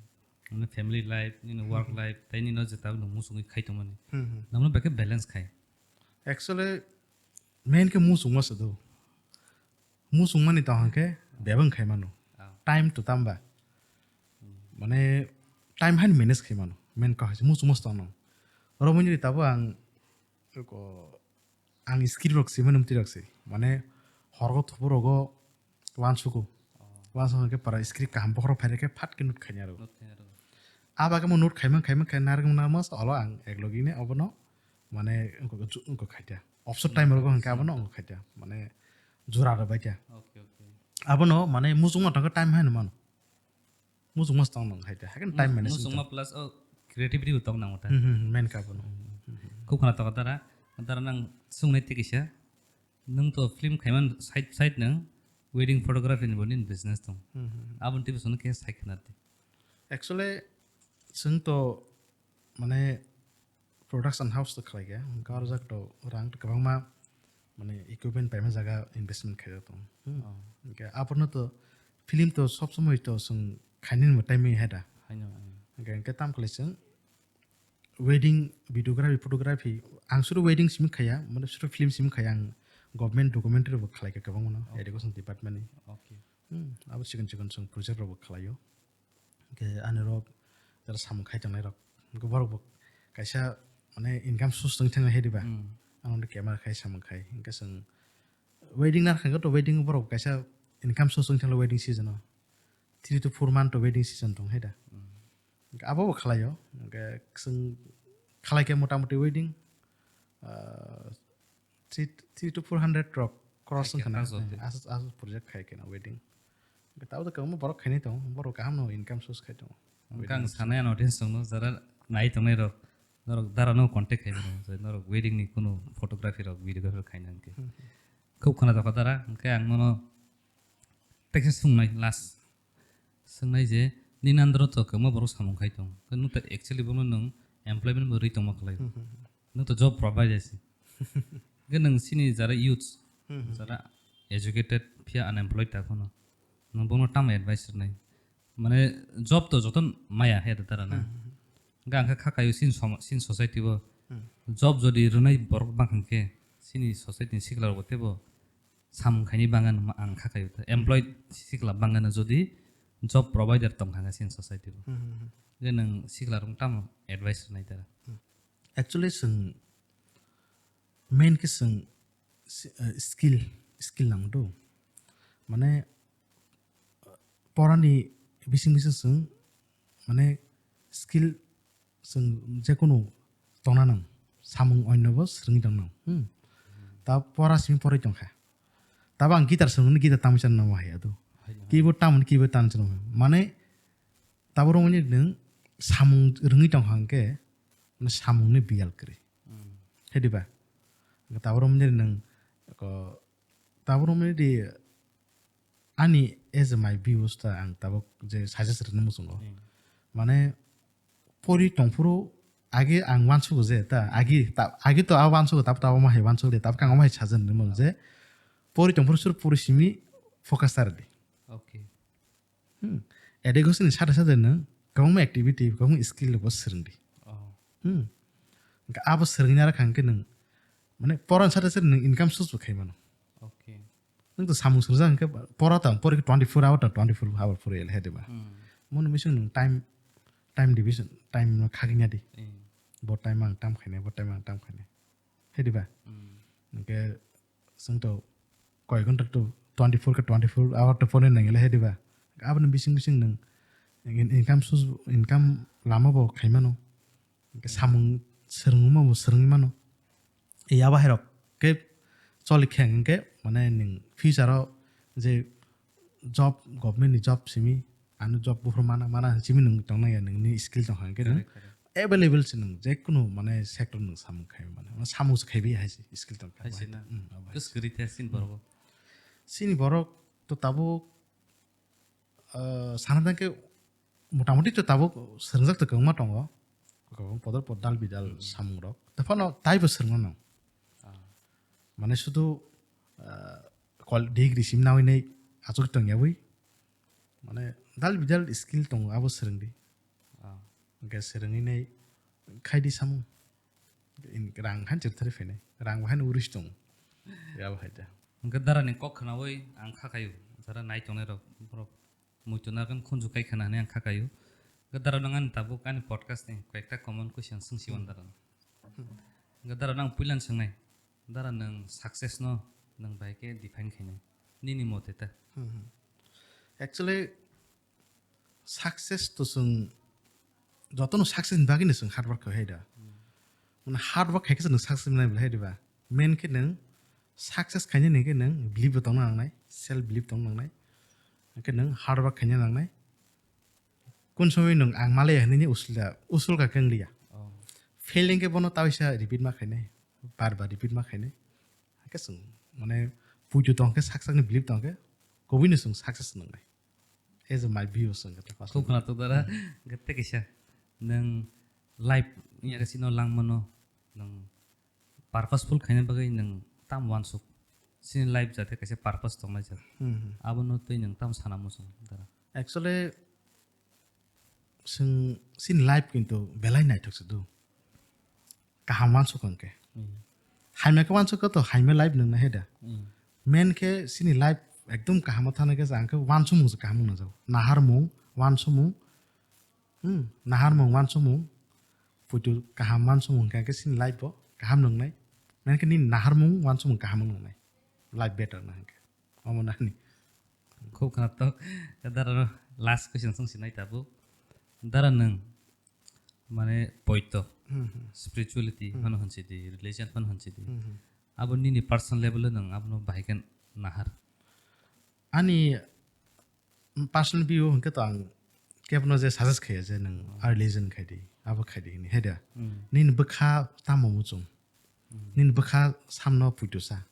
Nung family life, nini work Hmm. Life, tai nini o jeta nung musungwi khai tongmani. Hmm, hmm. Nung no bai khe balance khai. Actually, main khe musung ma se do. Musung mani tong hwnkhe bebak khai mano. Ah. Time to tamba. Hmm. Mane time han manage khai mano. Main kok hai musung mas tong no. Oro mani tabo ang ko ang script rok swi mano, mtwi rok swi. Mane horgo thubu rogo wansugo. Wansugo ke para script kaham bokhorok phaire ke phat ke note khaina rogo. Note khaina rogo. Aba ke mo note khaimang khaimang khaina narwk narwk mas olo ang ek logi ne obono mane wngkok wngkok khaita. Obsor time rogo hwnkhe abono wngkok khaita. Mane jora rwbaita. Okay, okay. Abono mane muchungma tongkhe time haino mano. Muchungma tong nang khaita. Haikhe time management. Muchungma plus o creativity bo tong nango ta. Hmm, hmm, hmm, main ka abono. Khub khana tokha dara. Dara nang sungnai tei kisa. Nwng to film khaiman side side nwng wedding photography ni bo nini business tong. Hmm, hmm, hmm. Aboni tei bo chwngno khe sai khna di. Actually, chwng to mane production house to khlai khe, hwnkhe aro jak to rang to kwbangma mane equipment paima jaga investment khaijak tong. Hmm. Oh. Hwnkhe aporno to film to sob somoi to chwng khainani bo time hai da. Haino, haino. Hwnkhe, hwnkhe tam khlai chwng wedding videography, photography, ang suru wedding simi khaya, mane suru film simi khaya, ang government documentary bo khlai kha kwbangma no, oh, education department ni. Okay. Hmm, abo chikon chikon chwng project rok bo khlaio. Hwnkhe ani rok jara samung khai tongnai rok, hwnkhe borok bo kaisa mane income source tong thang hai diba? Hmm. Ang camera khai samung khai, hwnkhe chwng wedding nar kha to wedding borok kaisa income source tong thang wedding season o. Three to four month to wedding season tong hai da. Hmm. Hwnkhe abo bo khlaio. Hwnkhe chwng khlai khe mota moti wedding, ah, three, three to four hundred rok cross khai wngkha na. Aswk, aswk project khai khe na wedding. Hwnkhe tabuk kwbangma borok khainai tongo, borok kaham no income source khai tongo. Hwnkhe ang sanai ano audience tongno, jara nai tongnai rok, norok dara no contact khai mano, je norok wedding ni kunu photography rok, videography rok khaina hwnkhe. Hmm. Khub khana tokha dara, hwnkhe ang nono tekhe swngnai last. Swngnai je, nini under o to kwbangma borok samung khai tong. Khe nwng to actually bono nwng employment bo rwi tongma khlai. Hmm, hmm, hmm. Nwng to job provider se. Khe nwng sini jara youths, hmm, hmm, jara educated, phiya unemployed ta phano. Nwng bono tamo advice rwnai? Mane job to joto maya he da tara na. Hmm, hmm, hmm. Ga ang kha kha kayo sin som-, sin society bo. Hmm. Job jodi rwnai borok bang hwnkhe sini society ni sikla rok bo tebo samung khaini bangan ma-, ang kha kayo ta. Employed sikla bangano jodi job provider tong kha sin society bo. Hmm, hmm, hmm. Je nwng sikla rok tamo advice rwnai tara? Hmm. Actually, chwng main khe chwng si-, eh, skill, skill nang do. Mane, porani bising bising chwng, mane, skill chwng jekunu tongna nang, samung onno bo swrwngwi tong nang. Hmm. Ta pora simi porwi tong kha. Tabo ang guitar swrwngmani guitar tamwi chana nang hai ado. Hai, hai. Keyboard tamoni keyboard tan chana nang. Mane, Taboro mani nwng samung rwngwi tong kha hwnkhe, mane samungni biyal kwrwi. Hmm. He diba? Taboro mani nwng ko, taboro mani di ani as my views ta ang tabok je suggest rwna muchungo. Hmm. Mane pori tongphuru age ang uansugo je ta, agi ta, agi to a uansugo, tab tab ma hai uansugo de, tab kang ma hai sajen rwmung je pori tongphuru sur pori simi focus ta rwdi. Okay. Hmm. Education ni sade sade nwng kwbangma activity, kwbangma skill bo swrwngdi. Oh. Hmm. Hwnkhe abo swrwngna rwkha hwnkhe nwng, mane, porani sade sade nwng income source bo khai mano. Okay. Nwng to samung swrwngjak hwnkhe pora tang, pori twenty-four hour tang, twenty-four hour pori ele he diba? Hmm. Mono missing nwng time, time division, time no khagwina di. Hmm. Bo time ang tam khainai, bo time ang tam khainai. He diba? Hmm. Hwnkhe chwng to koi ghonta to twenty-four khe twenty-four hour to phone nang ele he diba? Aboni bising bising nwng in-, income source, income lama bo khai mano. Hwnkhe samung swrwngma bo swrwngwi mano. Ei abo hai rok khe choli khe hwnkhe mane nwng future o je job, government ni job simi, ano job buphuru mana, mana simi nwng tong nang ya, nwngni skill tong kha hwnkhe nwng. Correct, correct. Available se nwng, jekunu mane sector nwng samung khai mane, mane samung se khaibi hai se skill tong kha. Hai se na. Hmm, abo hai se. Kwrwi the sini borok. Sini borok to tabuk, ah, sana tang khe motamoti to tabuk swrwngjak to kwbangma tongo. Kwbang podor pod dal bidal, hmm, samung rok. Tephano taibo swrwngna nang. Ah. Mane sudu, ah, kol-, degree sim nawi nei achuk tong yawi. Mane dal bidal skill tongo, abo swrwngdi. Ah. Hwnkhe swrwngwi nei khaidi samung. In-, rang han chirthari phainai. Rang bo han uris tong. Yabo hai da. Hwnkhe darani kok khnawi ang kha kaio. Jara nai tongnai rok borok muitu narwkhe khunju kai khna hinwi ang kha kaio. Hwnkhe dara nang ani tabuk ani podcast ni koyekta common question swngsi, hmm, wan dara. Hmm. Hwnkhe dara nang puilan swngnai. Dara nwng success no nwng bai khe define khainai? Nini mote ta? Hmm, hmm. Actually, success to chwng jotono success ni bagwi no chwng hard work khai hai da. Hmm. Mane hard work khai khe chwng success nai bwlai hai diba? Main khe nwng success khainai ni khe nwng belief bo tongna nangnai, self belief tongna nangnai. Hwnkhe nwng hard work khaina nangnai. Kun somoi nwng ang malaya hinwi usulda, usul ka khe wngliya. Oh. Fail hwnkhe bono taisa repeat ma khainai, bar bar repeat ma khainai. Hwnkhe chwng mane puitu tong khe sak sakni belief tong khe kubui no chwng success nangnai. As a my view chwng khe ta. Khub khwnathok dara, hmm, gete kisa. Nwng life wngya khe chino langmano nwng purposeful khaina bagwi nwng tam uansuk? Chini life jate kaisa purpose tongnai jak. Hmm, hmm. Abono twi nwng tam sana muchung dara? Actually, chwng chini life kintu belai naithok se do. Kaham uansuk hwnkhe. Hmm. Hamya khe uansuk khe to hamya life nwng nai hai da. Hmm. Main khe chini life ekdom kaham thana khe ang khe uansukmung se kaham wngna jago. Naharmung, uansukmung, Hmm, naharmung, uansukmung, puitu kaham uansukmung hwnkhe, hwnkhe chini life bo kaham nwngnai. Mankhe nini naharmung, uansukmung kaham nwngnai. Life better na hwnkhe. Omo nani. Khub khwnathok. Dara no last question song sinai tabuk. Dara nwng mane poito, Hmm, hmm. spirituality Hmm. phano hwnsi di, religion phano hwnsi di. Hmm, hmm. Abo nini personal level o nwng abono bahai khe nahar? Ani personal view hwnkhe to ang kebono je suggest khaiya je nwng, hmm, a religion khai di, abo khai di hinwi, hai da? Hmm. Nini bwkha tamo muchung? Hmm. Nini bwkha samno puitusa?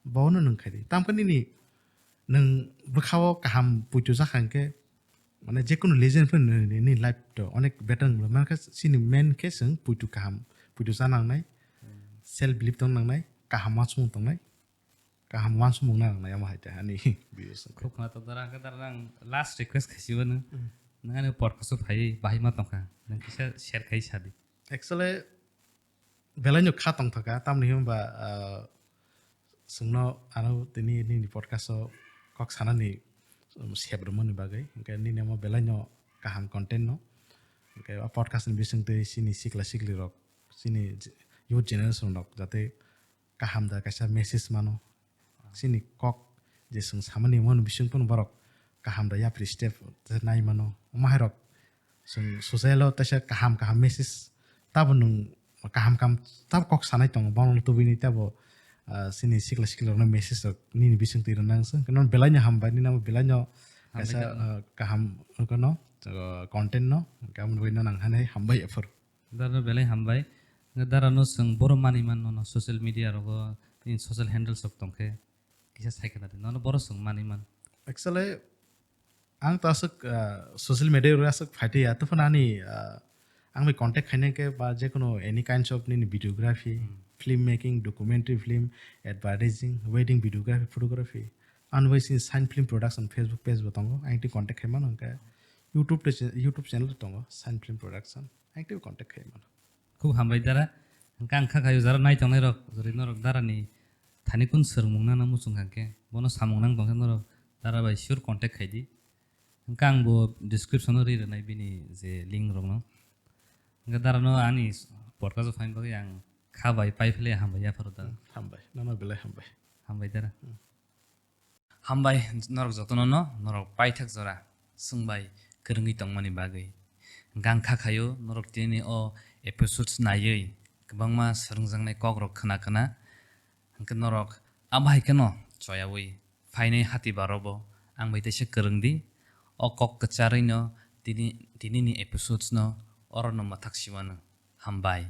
Bono nwng khai di. Tamkhe nini nwng bwkhao kaham puitusa kha hwnkhe, mane, jekunu religion phano nini life to onek better wngmano. Mankhe chini main khe chwng puitu kaham, puitusa nangnai, hmm, self belief tong nangnai, kaham uansukmung tongnai. Kaham uansukmung nangnai omo hai ta ani views. Khub khwnathok dara, hwnkhe dara ang last request khaisibo nwng. Hmm. Nwng ani podcast o phaiwi bahai ma tongkha. Nwng kisa share khai sa di. Actually, belai no kha tongthokha, tamni hwnba, ah, chwngno ano tini nini podcast o kok sanani, um, sep rwmani bagwi. Hwnkhe nini omo belai no kaham content no. Hwnkhe o podcast ni bisingtwi chini sikla sikli rok, chini youth generation rok jate kaham da kaisa message mano. Chini kok je chwng samani mano bising phano borok kaham da yapri step nai mano. Omo hai rok chwng society o teisa kaham kaham message tabo nwng kaham kaham tabo kok sanai tongo, bono tubui ni tabo, ah, chini sikla sikla rokno message rok nini bising twi rwna wngse. Hwnkhe nono belai no hambai, nini amo belai no hambai kaisa, khe, ah, kaham hwnkhe no, ah, content no, hwnkhe aboni bagwi no nang hai hambai aphuru. Dara no belai hambai. Hwnkhe dara no chwng boro manwi mano no social media rogo, tini social handles rok tongkhe kisa sai khna di. Nono boro chwng manwi man. Actually, ang to aswk, ah, social media ro aswk phaitwi ya. Tei phano ani, ah, ang bai contact khaina khe ba jekunu any kinds of nini videography, hmm, film making, documentary film, advertising, wedding videography, photography. Ang bai sini Sign Film Production Facebook page bo tongo. Ang twi contact khai mano hwnkhe YouTube te, YouTube channel tongo Sign Film Production. Ang twi contact khai mano. Khub hambai dara. Hwnkhe ang kha khayo jara nai tongnai rok, jori norok dara ni thani kun swrwngmung nana muchung kha khe, bono samung nang tong khe norok dara bai sure contact khai di. Hwnkhe ang bo description o ri rwnai bini je link rok no. Hwnkhe dara no ani podcast o phaini bagwi ang kha bai pai philai hambai yapharo dara. Hmm, hambai. Nono belai hambai. Hambai dara. Hmm. Hambai norok jotono no, norok paithak jora chwng bai kwrwngwi tongmani bagwi. Hwnkhe ang kha khayo norok tini o episodes naiwi kwbangma swrwngjaknai kokrok khna khna. Hwnkhe norok abo hai kheno choyaui phainai hati barobo ang bai teisa kwrwng di. O kok kwcharwi no tini, tinini episodes no oro no mwthak simano. Hambai.